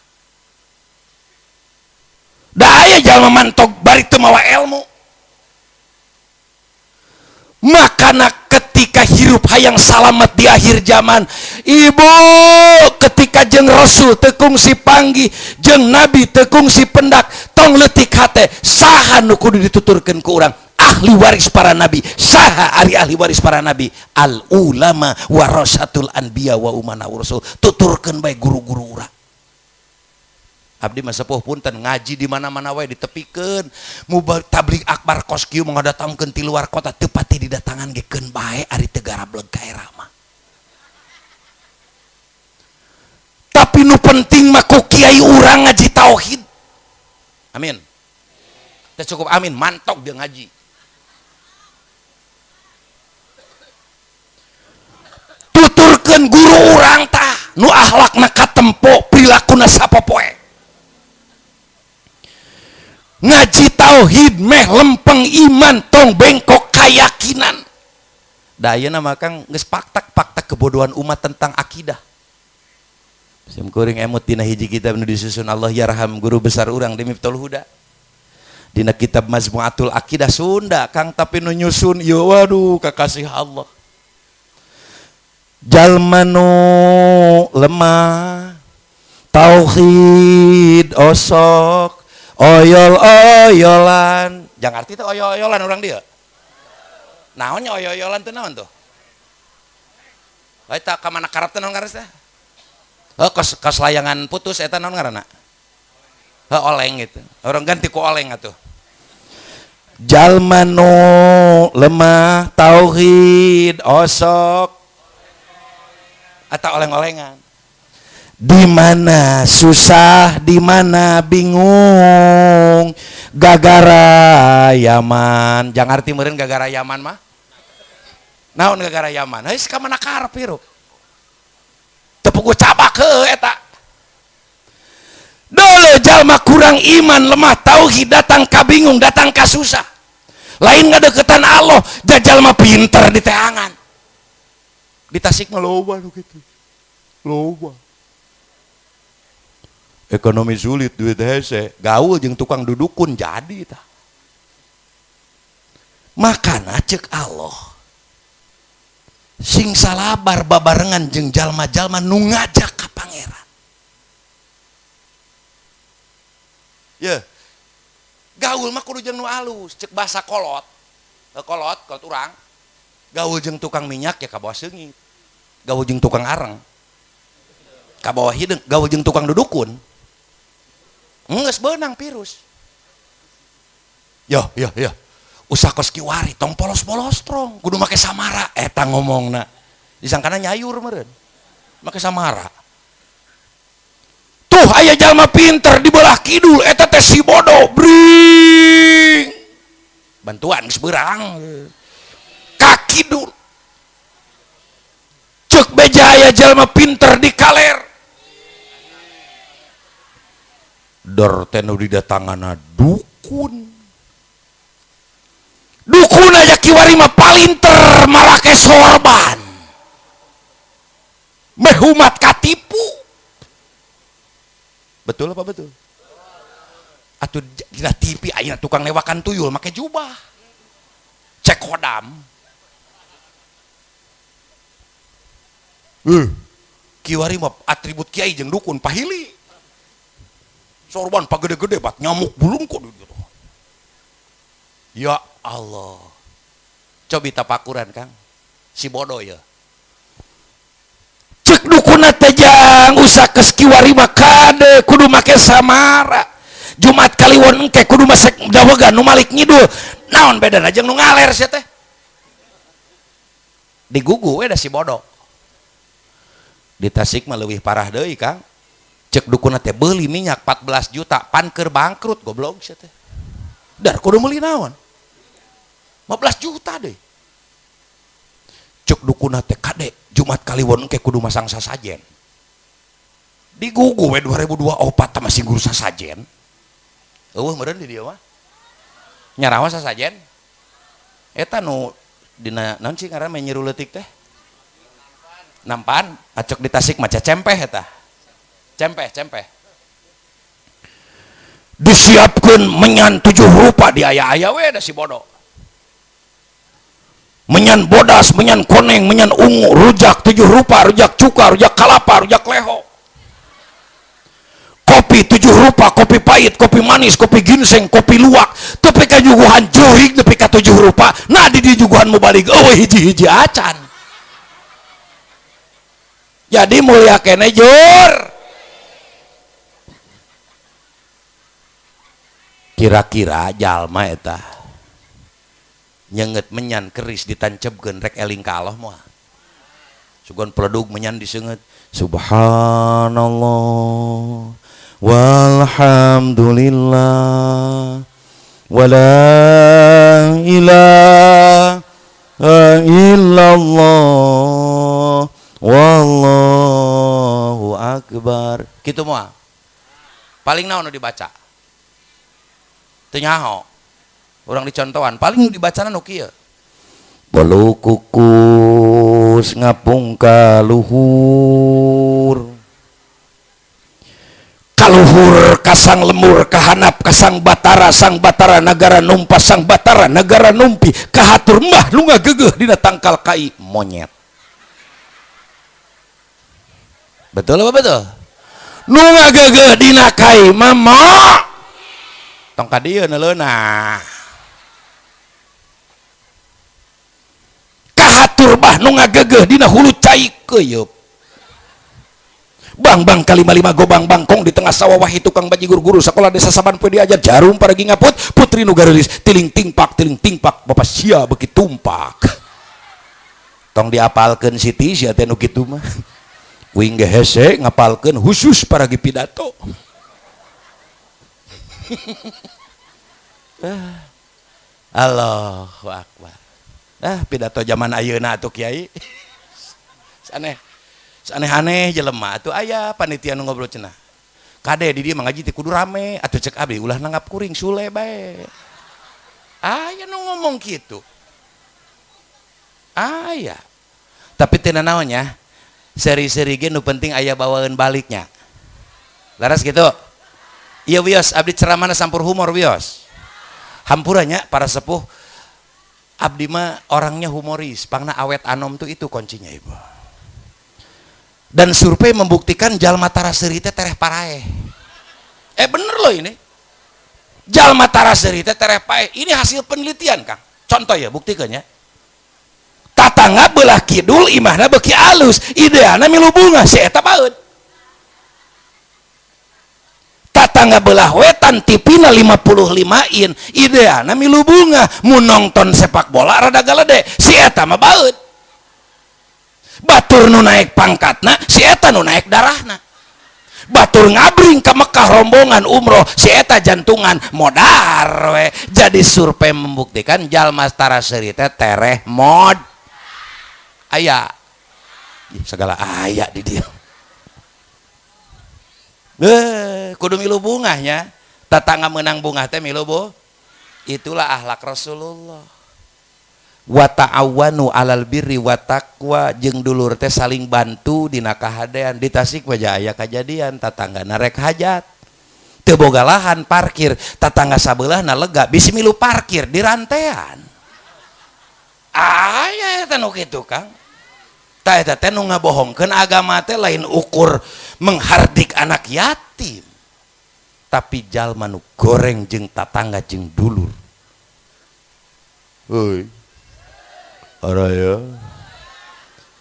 Da aya jalma mantok bari teu mawa ilmu. Makana ketika hirup hayang salamet di akhir zaman, ibu ketika jeung Rasul teu kungsi panggih, jeung Nabi teu kungsi pendak, tong leutik hate, saha nu kudu dituturkeun ku urang? Ahli waris para nabi. Saha ari ahli waris para nabi? Al ulama warasatul anbiya wa umana rasul. Tuturkeun bae guru-guru urang. Abdi mah sepuh punten ngaji di mana-mana wae ditepikeun. Mu tabligh akbar kos kieu ngadatangkeun ti luar kota teu pati didatangan ge keun bae ari teu garableg ka era mah. Tapi nu penting mah ku kiai urang ngaji tauhid. Amin. Teu cukup amin, mantok dia ngaji. Tuturkeun guru urang tah nu akhlakna katempo, prilakuna sapopoe. Ngaji tauhid meh lempeng iman tong bengkok keyakinan. Da ayeuna mah Kang geus paktak-paktak kebodohan umat tentang akidah. Sim kuring emut dina hiji kitab nu disusun Allah yarham guru besar urang di Miftahul Huda. Dina kitab Majmu'atul Akidah Sunda Kang, tapi nu nyusun ieu waduh kakasih Allah. Jalma nu lemah tauhid osok oyol-oyolan. Jangan arti teh oyol-oyolan orang dia. Naonnya oyol-oyolan teh naon tuh? Eta ka mana karep teh naon ngaranna teh? Heuh, kos layangan putus eta naon ngaranna? Heuh, oleng gitu. Orang ganti ku oleng atuh. Jalma nu lemah tauhid osok atau oleng-olengan. Di mana susah, di mana bingung, gagara Yaman. Jangan arti meureun gagara Yaman mah. Naon gagara Yaman? Heuh, ka mana karep hirup. Teu puguh cabak heuh eta. Dole jalma kurang iman, lemah tauhid, datang ka bingung, datang ka susah. Lain ngadeukeutan Allah, jajal mah pinter di teangan. Di Tasik mah loba nu kitu. Loba. Ekonomi sulit, duit hese, gaul jeung tukang dudukun jadi tah. Makana ceuk Allah, sing salabar babarengan jeung jalma-jalma nu ngajak ka pangeran. Ye. Gaul mah kudu jeung nu alus, ceuk bahasa kolot. Kolot, kolot urang. Gaul jeung tukang minyak ya ka bawah seungit. Gaul jeung tukang areng ka bawah hideung, gaul jeung tukang dudukun. Geus beunang virus. Yo yo yo. Usah kos kiwari tong polos-polos trong, kudu make samara eta ngomongna. Disangkana nyayur meureun. Make samara. Tuh aya jalma pinter di belah kidul eta teh si bodoh bring. Bantuan geus beurang. Ka kidul. Ceuk beja aya jalma pinter di kaler. Dor teh nu didatanganna dukun. Dukun aja kiwari mah palinter marake sorban. Meh umat katipu. Betul apa betul? Atuh dina TV ayeuna tukang lewakan tuyul make jubah. Cek kodam. Kiwari mah atribut kiai jeung dukun pahili. Sorban pagede-gede bat nyamuk bulungkut gitu. Ya Allah. Cobi tapakuran Kang. Si bodoh ya. Cek dukuna teh jang usah kes kiwari mah kade kudu make samara. Jumat Kaliwon engke kudu masek dawegan nu malik ngidul. Naon bedana jeung nu ngaler sia teh? Digugu we da si bodoh. Di Tasik mah leuwih parah deui Kang. Cek dukuna teh beuli minyak 14 juta pan keur bangkrut goblok sia teh. Dar kudu meuli naon? 15 juta deh. Cek dukuna teh kade Jumat Kaliwon engke kudu masang sasajen. Digugu we 2024 masih guru sasajen. Eueuh meureun di dieu mah. Nyarawa sasajen. Eta nu dina naon sih ngaranna nyiru leutik teh? Nampan, acok di Tasik mah cempeh eta. Cempeh, cempeh. Disiapkeun menyan 7 rupa di aya-aya we da si bodoh. Menyan bodas, menyan koneng, menyan ungu, rujak 7 rupa, rujak cuka, rujak kalapa, rujak leho. Kopi 7 rupa, kopi pahit, kopi manis, kopi ginseng, kopi luwak. Tepi ka nyuguhan jurig nepi ka 7 rupa. Nah di dijuguhan mubalig eueuh hiji-hiji acan. Jadi mulia kene jur. Kira-kira jalma eta nyenget menyan keris ditancapkeun rek eling ka Allah moal. Sugan peledug menyan diseungeut subhanallah walhamdulillah wala ilaha illallah wallahu akbar. Kitu moal. Paling naon nu dibaca? Teu nyaho. Urang dicontohan paling nu dibacana nu kieu. Bolu kukus ngapung ka luhur. Kaluhur kasang lemur kahanap kasang batara sang batara nagara numpa sang batara nagara numpi kahatur mbah nu ngagegeuh dina tangkal kai monyet. Betul apa betul? Nu ngagegeuh dina kai mama. Tong ka dieu neuleuna. Kahatur bah nu ngagegeuh dina hulu cai keuyeup. Bang-bang kalima-lima gobang bangkong di tengah sawah wahid tukang bajigur guru sekolah desa saban poe diajar jarum paragi ngaput putri nu garelis tiling tingpak bapak sia beuki tumpak. Tong diapalkeun Siti sia teh nu kitu mah. Kuing ge hese ngapalkeun khusus paragi pidato. Allahu akbar. Ah pidato zaman ayeuna atuh kiai. Aneh. Aneh-aneh jelema atuh aya panitia nu ngobrol cenah. Kade di dieu mah ngaji teh kudu rame atuh cek abdi ulah nanggap kuring sule bae. Aya nu ngomong kitu. Aya. Tapi teu nanaon nya. Seri-seri ge nu penting aya bawaeun baliknya. Laras gitu. Iya wios abdi ceramahna sampur humor wios. Hampuranya para sepuh abdi mah orangnya humoris, pangna awet anom tuh itu kuncinya ibu. Dan survei membuktikan jalma tara seuri teh tereh paraeh. Bener loh ini. Jalma tara seuri teh tereh paeh. Ini hasil penelitian, Kang. Contoh ya, buktikan ya. Tatangga belah kidul imahna beuki alus, ideana milu bunga si eta baeud. Tatangga belah wetan tipina 55 in, ideana milu bunga, mun nonton sepak bola rada galede, si eta mah baeud. Batur nu naik pangkatna, si eta nu naik darahna. Batur ngabring ke Mekah rombongan umroh, si eta jantungan modar we. Jadi survei membuktikan jalma tara seuri teh tereh mod. Aya. Segala aya di dieu. Kudu milu bungahnya. Tatangga menang bungah teh milu bu. Itulah akhlak Rasulullah. Wa ta'awanu 'alal birri wa taqwa, jeung dulur teh saling bantu dina kahadean. Di Tasik mah aya kajadian tatangga narek hajat teu boga lahan parkir, tatangga sabeulahna lega bisi milu parkir di rantean. Aya eta nu kitu Kang. Tah eta teh nu ngabohongkeun agama teh lain ukur menghardik anak yatim, tapi jalma nu goreng jeung tatangga jeung dulur. Heuy. Araya.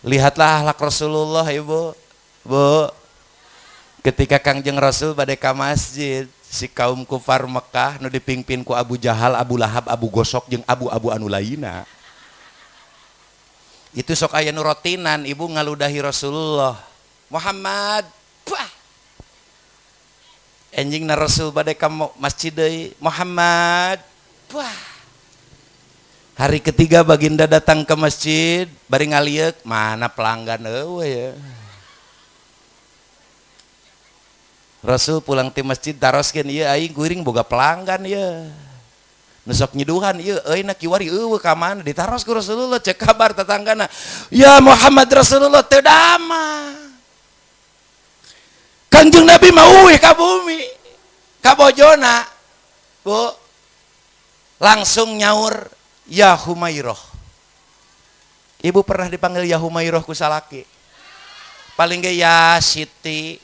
Lihatlah akhlak Rasulullah ibu. Bu. Ketika Kangjeng Rasul bade ka masjid, si kaum kufar Mekah nu dipimpin ku Abu Jahal, Abu Lahab, Abu Gosok jeung abu-abu anu lainna. Itu sok aya nu rotinan ibu ngaludahi Rasulullah. Muhammad, bah. Enjing na Rasul bade ka masjid deui, Muhammad. Wah. Hari ketiga baginda datang ke masjid, bari ngalieuk, mana pelanggan eueuh ya. Rasul pulang ti masjid taroskeun ieu aing kuring boga pelanggan ieu. Nu sok nyiduhan ieu euy na kiwari eueuh ka mana ditaros ku Rasulullah cek kabar tetanggana. Ya Muhammad Rasulullah teu damang. Kanjeng Nabi mah uwih ka bumi, ka bojona. Bu, langsung nyaur ya Humairah. Ibu pernah dipanggil ya Humairah ku salaki? Paling ge ya Siti.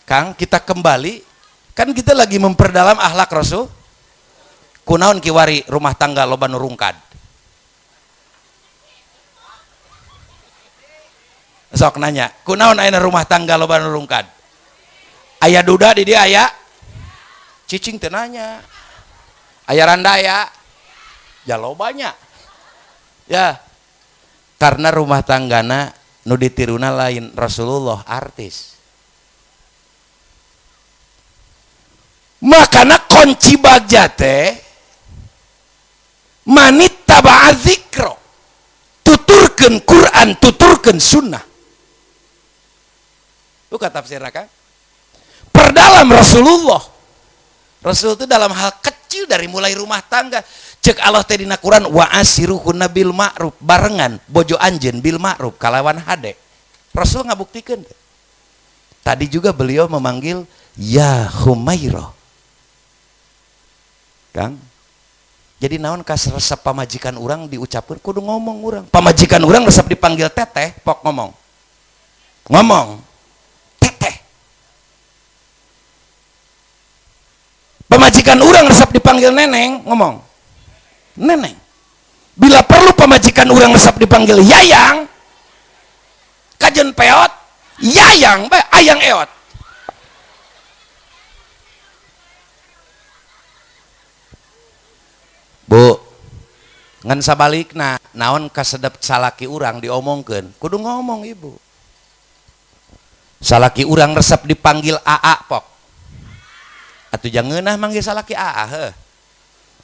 Kang, kita kembali, kan kita lagi memperdalam akhlak Rasul. Kunaon kiwari rumah tangga loba nu rungkad? Sok nanya, kunaon ayeuna rumah tangga loba nu rungkad? Aya duda di dia aya? Cicing teu nanya. Aya randa aya? Ya lobanya. Ya. Karena rumah tanggana nu ditiruna lain Rasulullah, artis. Makana kunci bagja teh manit taba'a zikro, tuturkeun Quran, tuturkeun sunnah. Buka tafsirna kan? Perdalam Rasulullah. Rasul itu dalam hal kecil dari mulai rumah tangga. Cek Allah teh dina Quran wa asiruhunna bil ma'ruf, barengan bojo anjeun bil ma'ruf kalawan hade. Rasul ngabuktikeun. Tadi juga beliau memanggil ya Humairah. Kang, jadi naon kas resep pamajikan urang diucapkeun kudu ngomong urang. Pamajikan urang resep dipanggil teteh, pok ngomong. Ngomong. Teteh. Pamajikan urang resep dipanggil neneng, ngomong. Neneng. Bila perlu pamajikan urang resep dipanggil yayang, kajen peot, yayang bae ayang eot. Bu, ngan sabalikna naon kasedep salaki urang diomongkeun, kudu ngomong ibu. Salaki urang resep dipanggil AA pok. Atuh jangeunah manggil salaki AA heuh.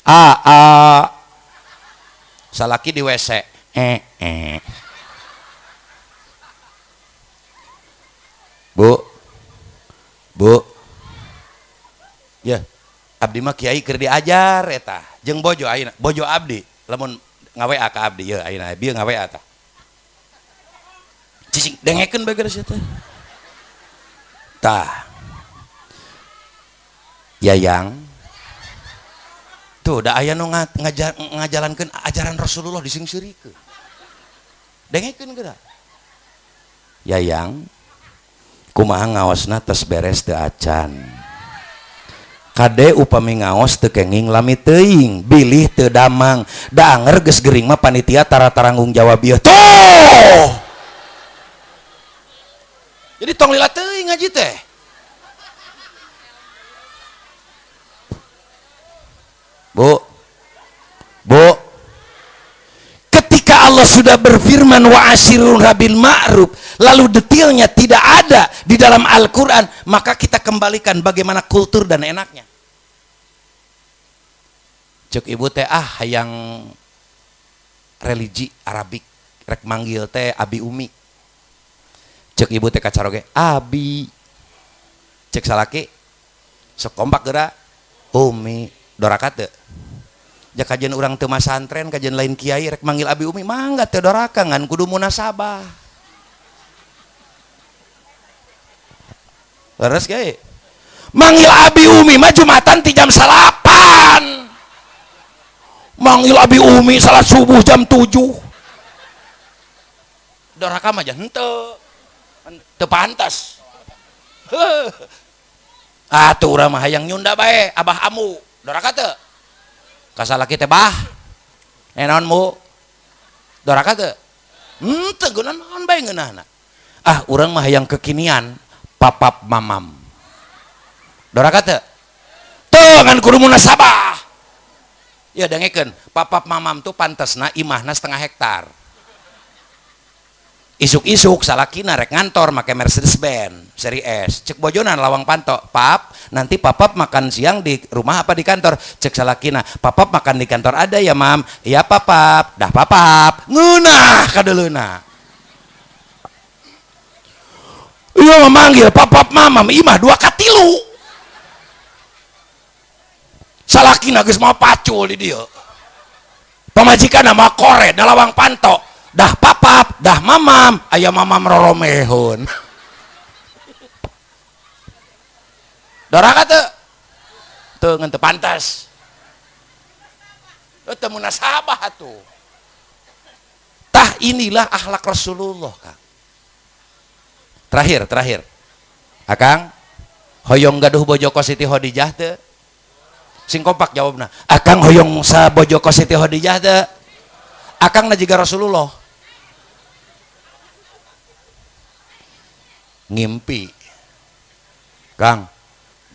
AA. Salaki di WC. Eh. Bu. Bu. Ya. Abdi mah kiai keur diajar eta jeung bojo ayeuna, bojo abdi lamun ngawa ka abdi ye ayeuna bieu ngawa tah. Cicing dengekeun bae geus eta. Tah. Yayang. Tuh da aya nu ngajalankeun ajaran Rasulullah disingseurikeun. Dengekeun geura. Yayang kumaha ngaosna tos beres teu acan. Kade upami ngaos teu kenging lami teuing, bilih teu damang, da anger geus gering mah panitia tara taranggung jawab ieu. Tuh. Jadi tong lila teuing ngaji teh. Bu. Bu. Ketika Allah sudah berfirman wa asyirun bil ma'ruf, lalu detailnya tidak ada di dalam Al-Quran, maka kita kembalikan bagaimana kultur dan enaknya. Cek ibu teh ah hayang religi Arabik, rek manggil teh abi umi. Cek ibu teh kacaroge abi. Cek salaki sok kompak geura umi doraka teu. Ja kajian urang teu masantren, kajian lain kiai rek manggil abi umi mangga teu doraka ngan kudu munasabah. Leres kiai. Manggil abi umi mah Jumatan ti jam 9. Manggil abi umi salat subuh jam 7. Doraka mah henteu. Teu pantas. Atuh urang mah hayang nyunda bae abah amu. Doraka teu? Kasalaki teh bah. Naon mu? Doraka teu? Henteu geunan naon bae ngeunahna. Ah urang mah hayang kekinian, papap mamam. Doraka teu? Teu ngan kudu munasabah. Ya dengekeun, papap mamam tuh pantesna imahna setengah hektar. Isuk-isuk salakina rek ngantor make Mercedes Benz seri S. Cek bojonan lawang panto, "Pap, nanti papap makan siang di rumah apa di kantor?" Cek salakina, "Papap makan di kantor ada ya, Mam?" "Iya, papap." Dah papap, ngeunah kadeuleuna. Iya memanggil papap mamam imah 2 katilu. Salakina geus mau pacul di dieu. Pamajikan mah kore da lawang panto. Dah papap, dah mamam, aya mamam roromehun. Doraka teu? Teu ngan teu pantas. Teu munasabah atuh. Tah inilah akhlak Rasulullah, Kang. Terakhir. Akang, hoyong gaduh bojo ka Siti Khadijah teu? Sing kompak jawabna. Akang hoyong sa bojo ka Siti Khadijah teu? Akang na jiga Rasulullah. Ngimpi. Kang,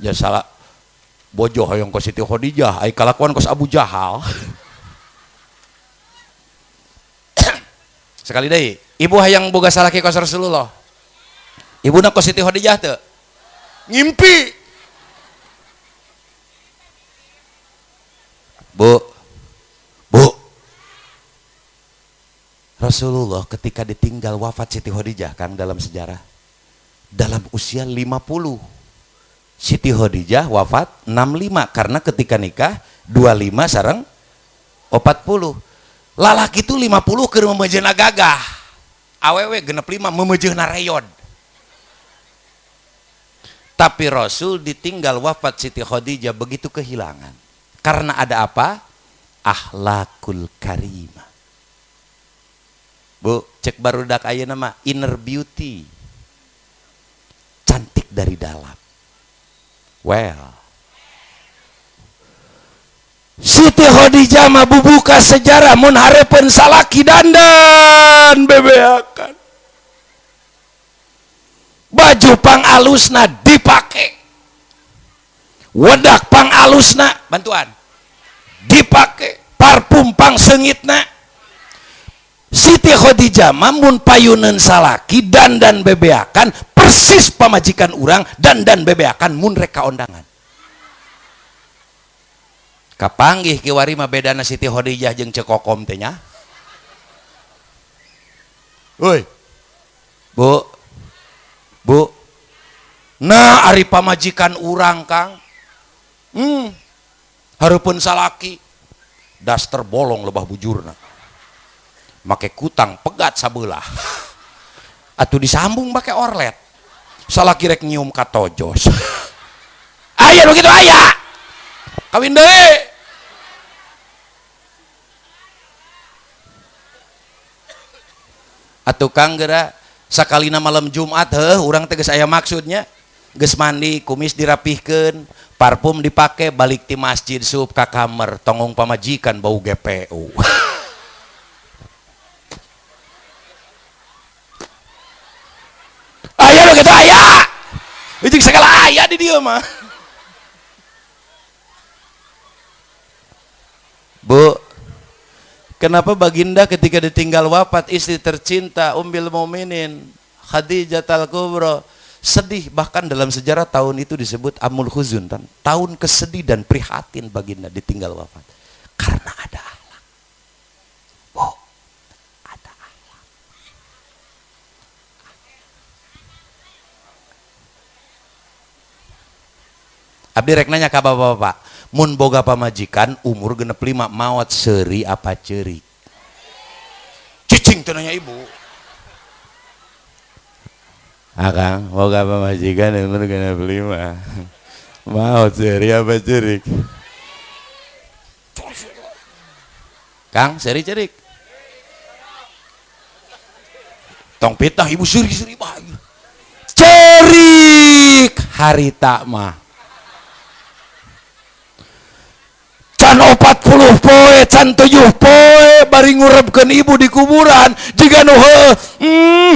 ya salah bojo hoyong ka Siti Khadijah, ai kalakuan kos Abu Jahal. Sekali deui, ibu hayang boga salaki kos Rasulullah. Ibuna kos Siti Khadijah teu? Ngimpi. Bu. Rasulullah ketika ditinggal wafat Siti Khadijah, Kang, dalam sejarah dalam usia 50. Siti Khadijah wafat 65 karena ketika nikah 25 sareng 40. Lalaki itu 50 keur memejeuna gagah. Awewe 65 memejeuna reyod. Tapi Rasul ditinggal wafat Siti Khadijah begitu kehilangan. Karena ada apa? Akhlakul karimah. Bu, cek barudak ayeuna mah inner beauty. Cantik dari dalam. Well, Siti Khadijah mah bubuka sejarah mun hareupeun salaki dandan bebeakan. Baju pang alusna dipake. Wedak pang alusna bantuan dipake, parfum pang seungitna. Siti Khadijah mah mun payuneun salaki dandan bebeakan persis pamajikan urang dandan bebeakan mun rek ka ondangan. Kapanggih kiwari mah bedana Siti Khadijah jeung Cekokom teh nya. Woi. Bu. Bu. Nah ari pamajikan urang, Kang. Hareupeun salaki daster bolong lebah bujurna. Make kutang pegat sabelah. Atuh disambung make orlet. Salaki rek nyium ka tojos. Aya nu kitu aya. Kawin deui. Atuh Kang geura sakalina malam Jumat heuh urang teh geus aya maksudnya. Geus mandi, kumis dirapihkeun, parfum dipake, balik ti masjid sup ka kamar, tongong pamajikan bau GPU. Aya nu kitu aya. Ujung segala aya di dieu mah. Bu, kenapa baginda ketika ditinggal wafat istri tercinta Ummul Mukminin Khadijah Al-Kubra sedih, bahkan dalam sejarah tahun itu disebut Amul Huzun, tahun kesedih dan prihatin baginda ditinggal wafat karena ada akhlak. Bu, ada akhlak. Abdi rek nanya ka bapak-bapak, mun boga pamajikan umur 65 maot seuri apa ceurik? Cicing teu nanya ibu. Akang boga pamajikan umur 65 maot seuri apa ceurik? Kang, seuri ceurik? Tong pitah ibu seuri-seuri bae. Ceurik harita mah. Can 40 poe, can 7 poe bari ngurebkeun ibu di kuburan jiga nu heuh,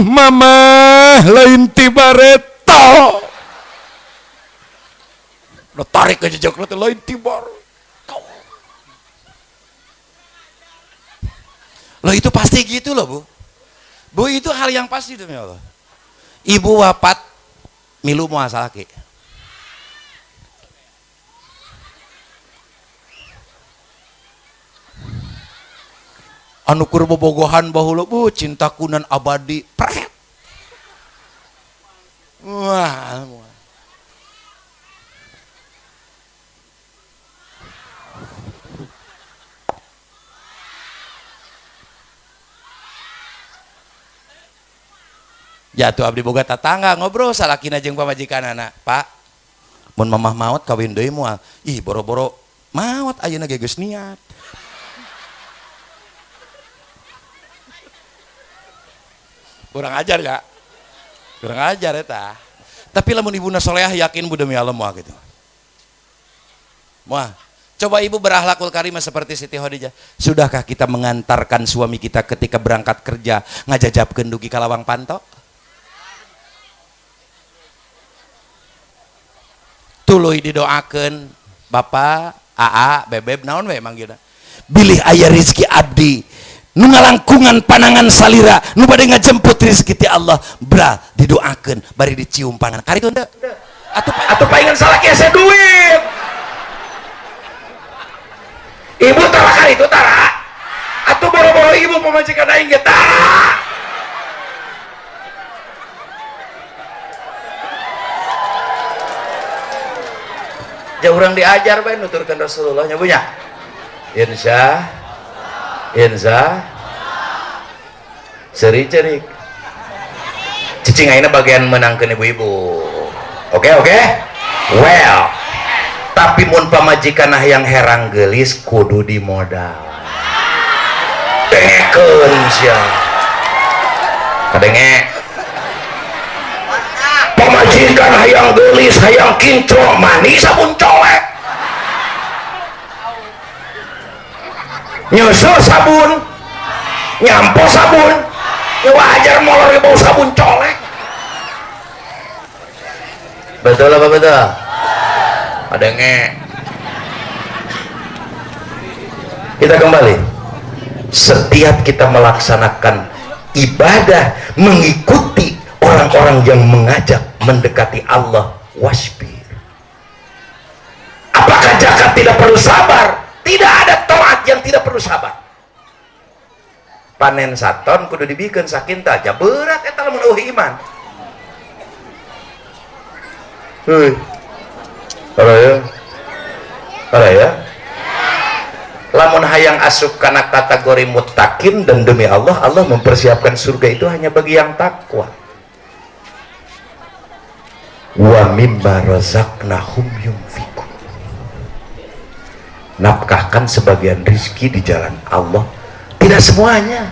mama lain ti bareto. Lo tarik ke jejak lo lain ti bareto. Lo itu pasti gitu loh, Bu. Bu, itu hal yang pasti demi Allah. Ibu wafat milu moal salaki. Anu kur bobogohan baheula, bu cintaku nan abadi, pret. Wah, jatuh abdi boga tatangga ngobrol salakina jeung pamajikanana, Pak, mun mamah maot kawin deui moal. Ih, boro-boro maot ayeuna ge geus niat. Kurang ajar ya, kurang ajar eta. Tapi lamun ibuna soleah yakin bu demi Allah moal gitu. Moal. Coba ibu berakhlakul karimah seperti Siti Khadijah. Sudahkah kita mengantarkan suami kita ketika berangkat kerja ngajajabkeun dugi ka lawang panto? Tuluy didoakeun, Bapak, AA, Bebeb naon we manggilna. Bilih aya rezeki abdi nu ngalangkungan panangan salira nu bade ngajemput rezeki ti Allah, bra didoakeun bari dicium pangan. Karitu henteu? Atuh paingan salaki hese duit. Ibu tara karitu tara. Atuh boro-boro ibu pamajikan aing ge tara. Jauh urang diajar bae nuturkeun Rasulullah nya bu nya. Insya insya seri cerik. Cicing ayeuna bagian menangkeun ibu-ibu. Oke oke? Well, tapi mun pamajikan hayang herang geulis kudu dimodal. Dengekeun sia. Kadenge. Pamajikan hayang geulis, hayang kinclong, manis sabun colek. Nyusul sabun, nyampo sabun, ya wajar molor ge bau sabun colek. Betul apa betul? Ada nge. Kita kembali. Setiap kita melaksanakan ibadah mengikuti orang-orang yang mengajak mendekati Allah, wasbir. Apakah zakat tidak perlu sabar? Tidak ada taat yang tidak perlu sabar. Panen saton kudu dibikeun sakinta aja berat eta lamun eueuh iman. Heuy. Paraya. Paraya. Lamun hayang asup kana kategori muttaqin, dan demi Allah, Allah mempersiapkan surga itu hanya bagi yang takwa. Wa mimma razaqnahum yunfikun. Nafkahkan sebagian rizki di jalan Allah, tidak semuanya.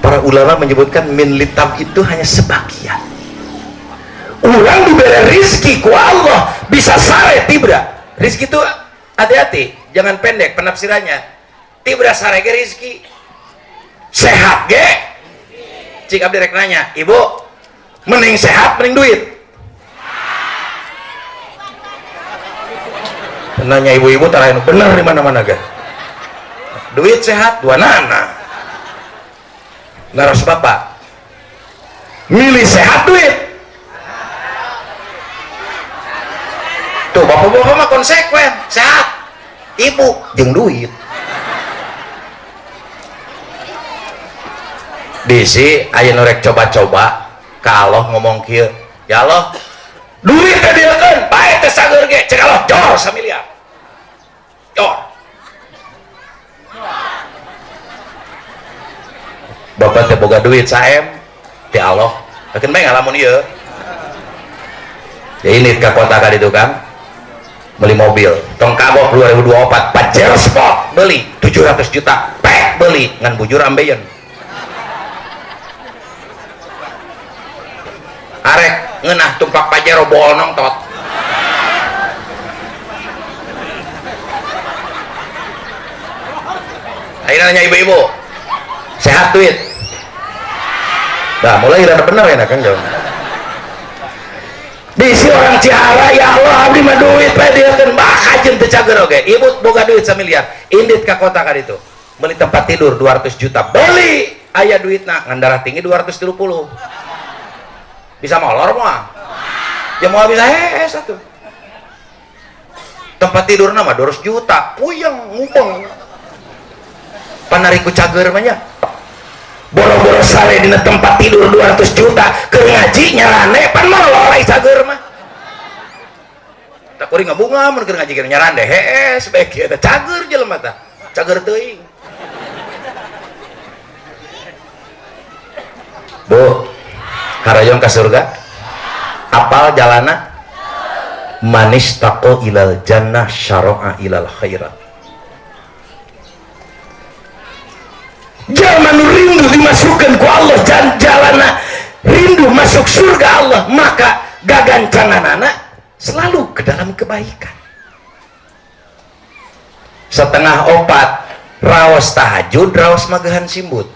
Para ulama menyebutkan min litam itu hanya sebagian. Orang diberi rizki ku Allah bisa sare tibra. Rizki itu hati-hati, jangan pendek penafsirannya. Tibra sare ge rizki, sehat ge. Cik abdi rek nanya, ibu mending sehat mending duit? Nanya ibu-ibu tarahin bener di mana-mana ga. Duit sehat dua nana. Naros bapak milih sehat duit. Tuh bapak-bapak mah konsekuen, sehat ibu jeung duit. Bisi aya nu rek coba-coba ka Allah ngomong kieu, ya Allah duit teh dieukeun bae teh sageur ge, cek Allah jor samiliar. Jor. Bapak teh boga duit saem ti Allah, lakeun bae ngalamun ieu. Ya ini ka kota ka ditu kan beli mobil tong kagok 2024 Pajero Sport beli 700 juta pek beli ngan bujur ambeien arek ngeunah tumpak Pajero bolong tot. Ayeuna nanya ibu-ibu sehat duit. Nah mulai rada bener ya kan jauh. Bisi orang Ciara ya Allah abdi mah duit bae dieukeun bakajeun teu cager oge. Ibu boga duit samiliar, indit ka kota ka ditu. Beli tempat tidur 200 juta, beli. Aya duitna ngan darah tinggi 230. Bisa molor moal? Ya moal bisa hees atuh. Tempat tidurna mah 200 juta, puyeng ngubeng. Panariku cager mah nya. Boro-boro sare dina tempat tidur 200 juta, keur ngaji nyarane pan molor ai cager mah. Tak kuring ngabunga mun keur ngaji keur nyarande hees bae kieu teh cager jelema tah. Cager teuing. Bu, harayong ka surga? Apal jalana? Manis taqo ilal jannah syara'a ilal khairat. Jalma nu rindu dimasukkan ku Allah jalana rindu masuk surga Allah, maka gagancanganana selalu ke dalam kebaikan. 3:30 raos tahajud, raos magehan simbut.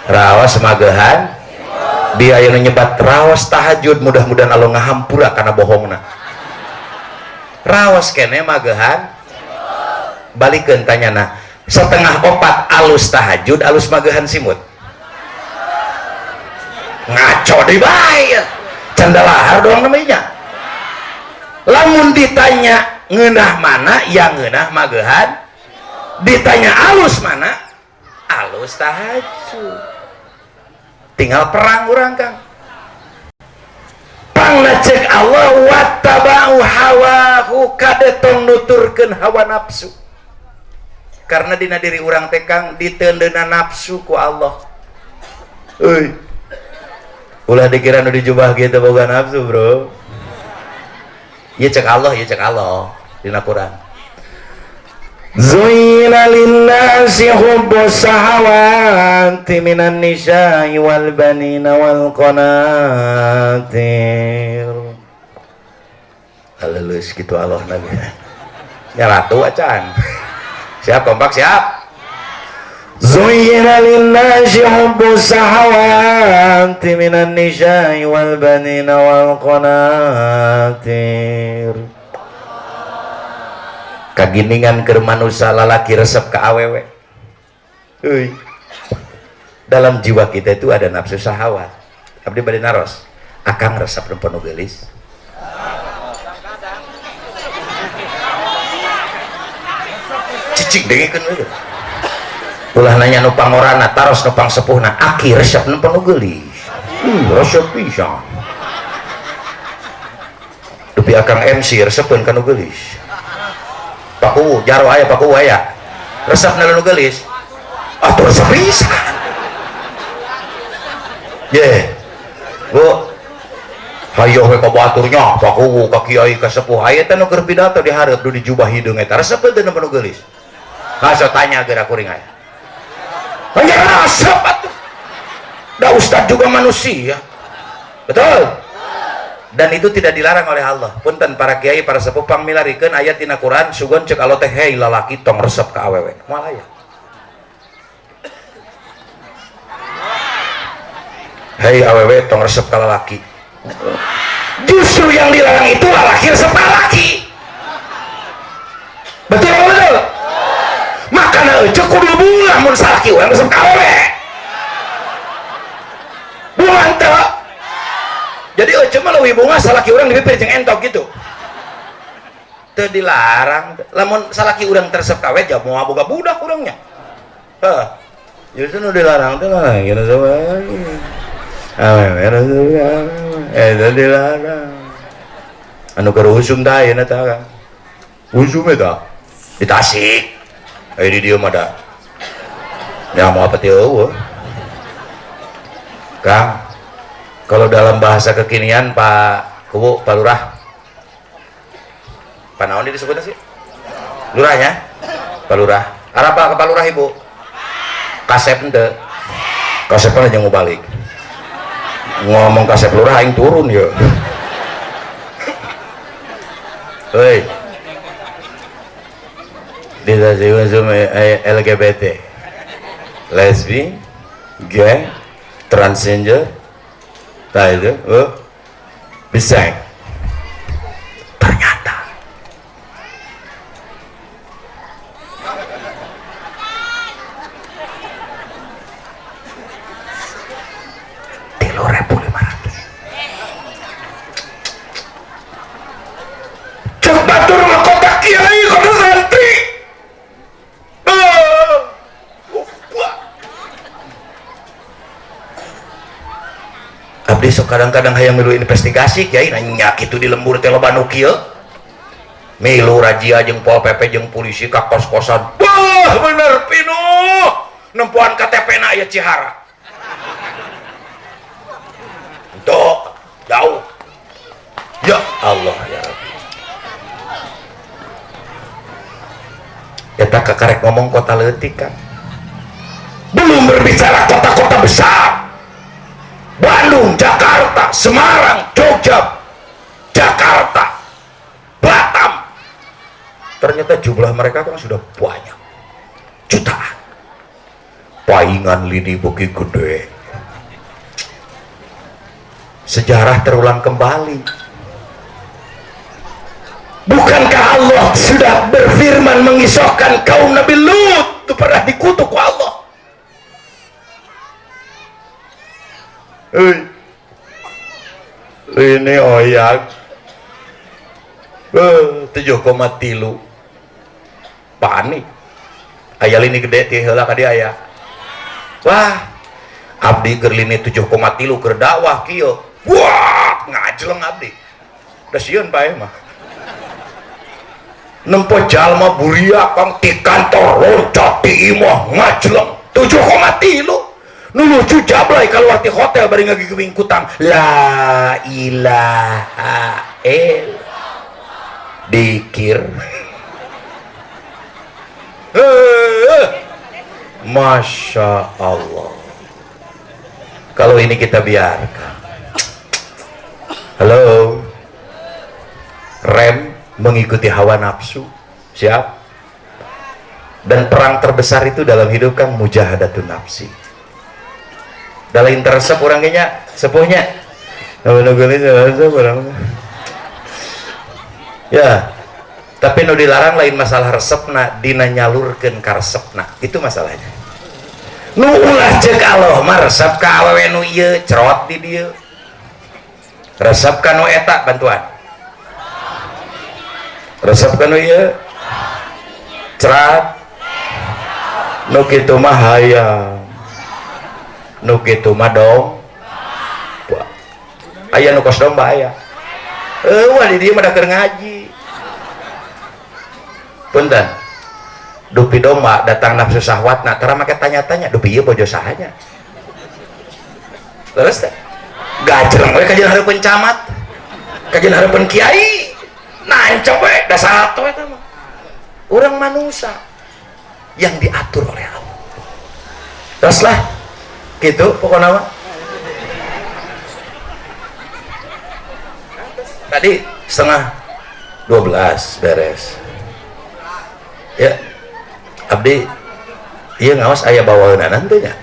Raos magehan dia yang nyebat raos tahajud, mudah-mudahan Allah ngahampura karena bohongna. Raos kene magehan balikeun tanyana, 3:30 alus tahajud alus magehan simut. Ngaco deui bae, candalahar doang namanya. Lamun ditanya ngeunah mana, ya ngeunah magehan. Ditanya alus mana, alus tahajud. Tinggal perang urang Kang. Pangna cek Allah wattaba'u hawahu, kadetong nuturkeun hawa nafsu. Karena dina diri urang teh Kang diteundeuna nafsu ku Allah. Euy. Ulah dikira nu dijubah kieu teh boga nafsu, Bro. Ieu cek Allah, ieu cek Allah dina Quran. Zuyyina linnasi hubbus syahawati minan nisa'i wal banina wal qanatir. Alelus gitu Allah nabi. Ya ratu acan. Siap kompak siap. Zuyyina linnasi hubbus syahawati minan nisa'i wal banina wal qanatir. Kaginingan keur manusa lalaki resep ka awewe. Euy. Dalam jiwa kita itu ada nafsu syahwat. Abdi bade naros, akang resep nu penuh geulis. Cicing dengekeun we. Ulah nanya nu pangorana, taros nu pangsepuhna, aki resep nu penuh geulis. Resep pisan. Dupi akang MC resepeun ka nu geulis. Paku jaro aya, paku aya. Resep na nu geulis. Atuh resep pisan. Ye. Bu. Hayoh we ka baturnya, paku ka kiai ka sepuh aya teh nu keur pidato di hareup nu dijubah hideung eta resep teu nu geulis. Haso tanya geura kuring aya. Hanya resep atuh. Da ustad juga manusia. Betul? Dan itu tidak dilarang oleh Allah. Punten para kiai, para sepuh pangmilarikeun ayat dina Quran sugan cek Allah teh hei lalaki tong resep ka awewe. Moal aya. Hei awewe tong resep ka lalaki. Justru yang dilarang itu lalaki resep ka lalaki. Betul betul? Makana euceu kudu bunga mun salaki urang resep ka awewe. Bunga teu. Jadi euceu mah leuwih bunga salaki urang dipipir jeung entok gitu. Teu dilarang. Lamun salaki urang teresep ka awewe ja moal boga budak urangnya. Heuh. Justru nu dilarang teh lah gitu sama. Awewe resep ka awewe. Eta dilarang. Anu keur usum tah ayeuna tah Kang. Usum eta di Tasik. Aya di dieu mah da. Ya moal pati eueuh. Kang, kalau dalam bahasa kekinian Pak Kubu, Pak Lurah, Pak naon disebutnya sih? Lurahnya? Pak Lurah. Arapa ke Pak Lurah Ibu? Kasep henteu. Kasep aja mau balik. Ngomong kasep lurah aing turun ya. Hei. Di Tasik LGBT. Lesbi, gay, transgender, tah itu, bisek. Abdi sok kadang-kadang hayang milu investigasi kiai nanya kitu di lembur teh loba nu kieu. Milu razia jeung Pol PP jeung polisi ka kos-kosan. Wah, bener pinuh. Nempoan KTP na aya Cihara. Tuh, jauh. Ya Allah ya Rabbi. Eta kakarek ngomong kota leutik kan. Belum berbicara kota-kota besar. Bandung, Jakarta, Semarang, Jogja, Jakarta, Batam. Ternyata jumlah mereka kan sudah banyak. Jutaan. Paingan lini beuki gede. Sejarah terulang kembali. Bukankah Allah sudah berfirman mengisahkan kaum Nabi Lut itu pernah dikutuk Allah? Hei, ini oyak 7,3 panik. Aya lini gede ti heula ka dieu aya. Wah, abdi keur lini 7,3 keur dakwah kieu. Wah, ngajleng abdi. Da sieun bae mah. Nempo jalma buria kang ti kantor loncat ti imah ngajleng 7,3. Nu lucu jablay keluar ti hotel bari ngagigewing kutang. La ilaha illallah. Dikir. Masya Allah. Kalau ini kita biarkan. Halo. Rem mengikuti hawa nafsu. Siap? Dan perang terbesar itu dalam hidup kan mujahadatun nafsi. Dalam teresep orangnya sepuhnya. Ya, tapi nu dilarang lain masalah resepna, dina nyalurkeun ka resepna, itu masalahnya. Nu ulah ceuk Allah mah resep ka awewe nu ieu cerot di dieu. Resep ka nu eta bantuan. Resep ka nu ieu cerat. Nu kitu mah hayang. Nu kitu mah dong. Aya nu kos domba aya. Wah di dieu mah da keur ngaji. Punten. Dupi domba datang nafsu syahwatna tara make tanya-tanya dupi ieu bojo sahanya. Terus teh gajreng we kajeun hareupeun camat. Kajeun hareupeun kiai. Nancep we da sato eta mah. Urang manusia yang diatur oleh Allah. Terus lah gitu pokoknya mah. Tadi 11:30 beres. Ya, abdi ieu ngaos aya bawaeunana teu nya?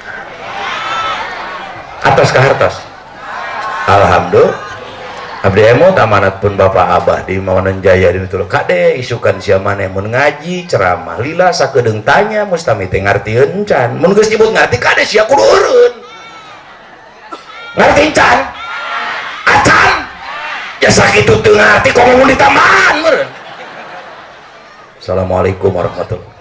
Atos ka hartos. Alhamdulillah. Abdi emot amanat pun Bapak Abah di Mawanan Jaya di Nutul kade isukan sia maneh mun ngaji ceramah lila sakedeung tanya mustami teh ngartieun encan. Mun geus nyebut ngarti kade sia kudu eureun. Ngarti encan? Acan. Ya sakitu teu ngarti komo mun ditambahan meureun. Assalamualaikum warahmatullahi.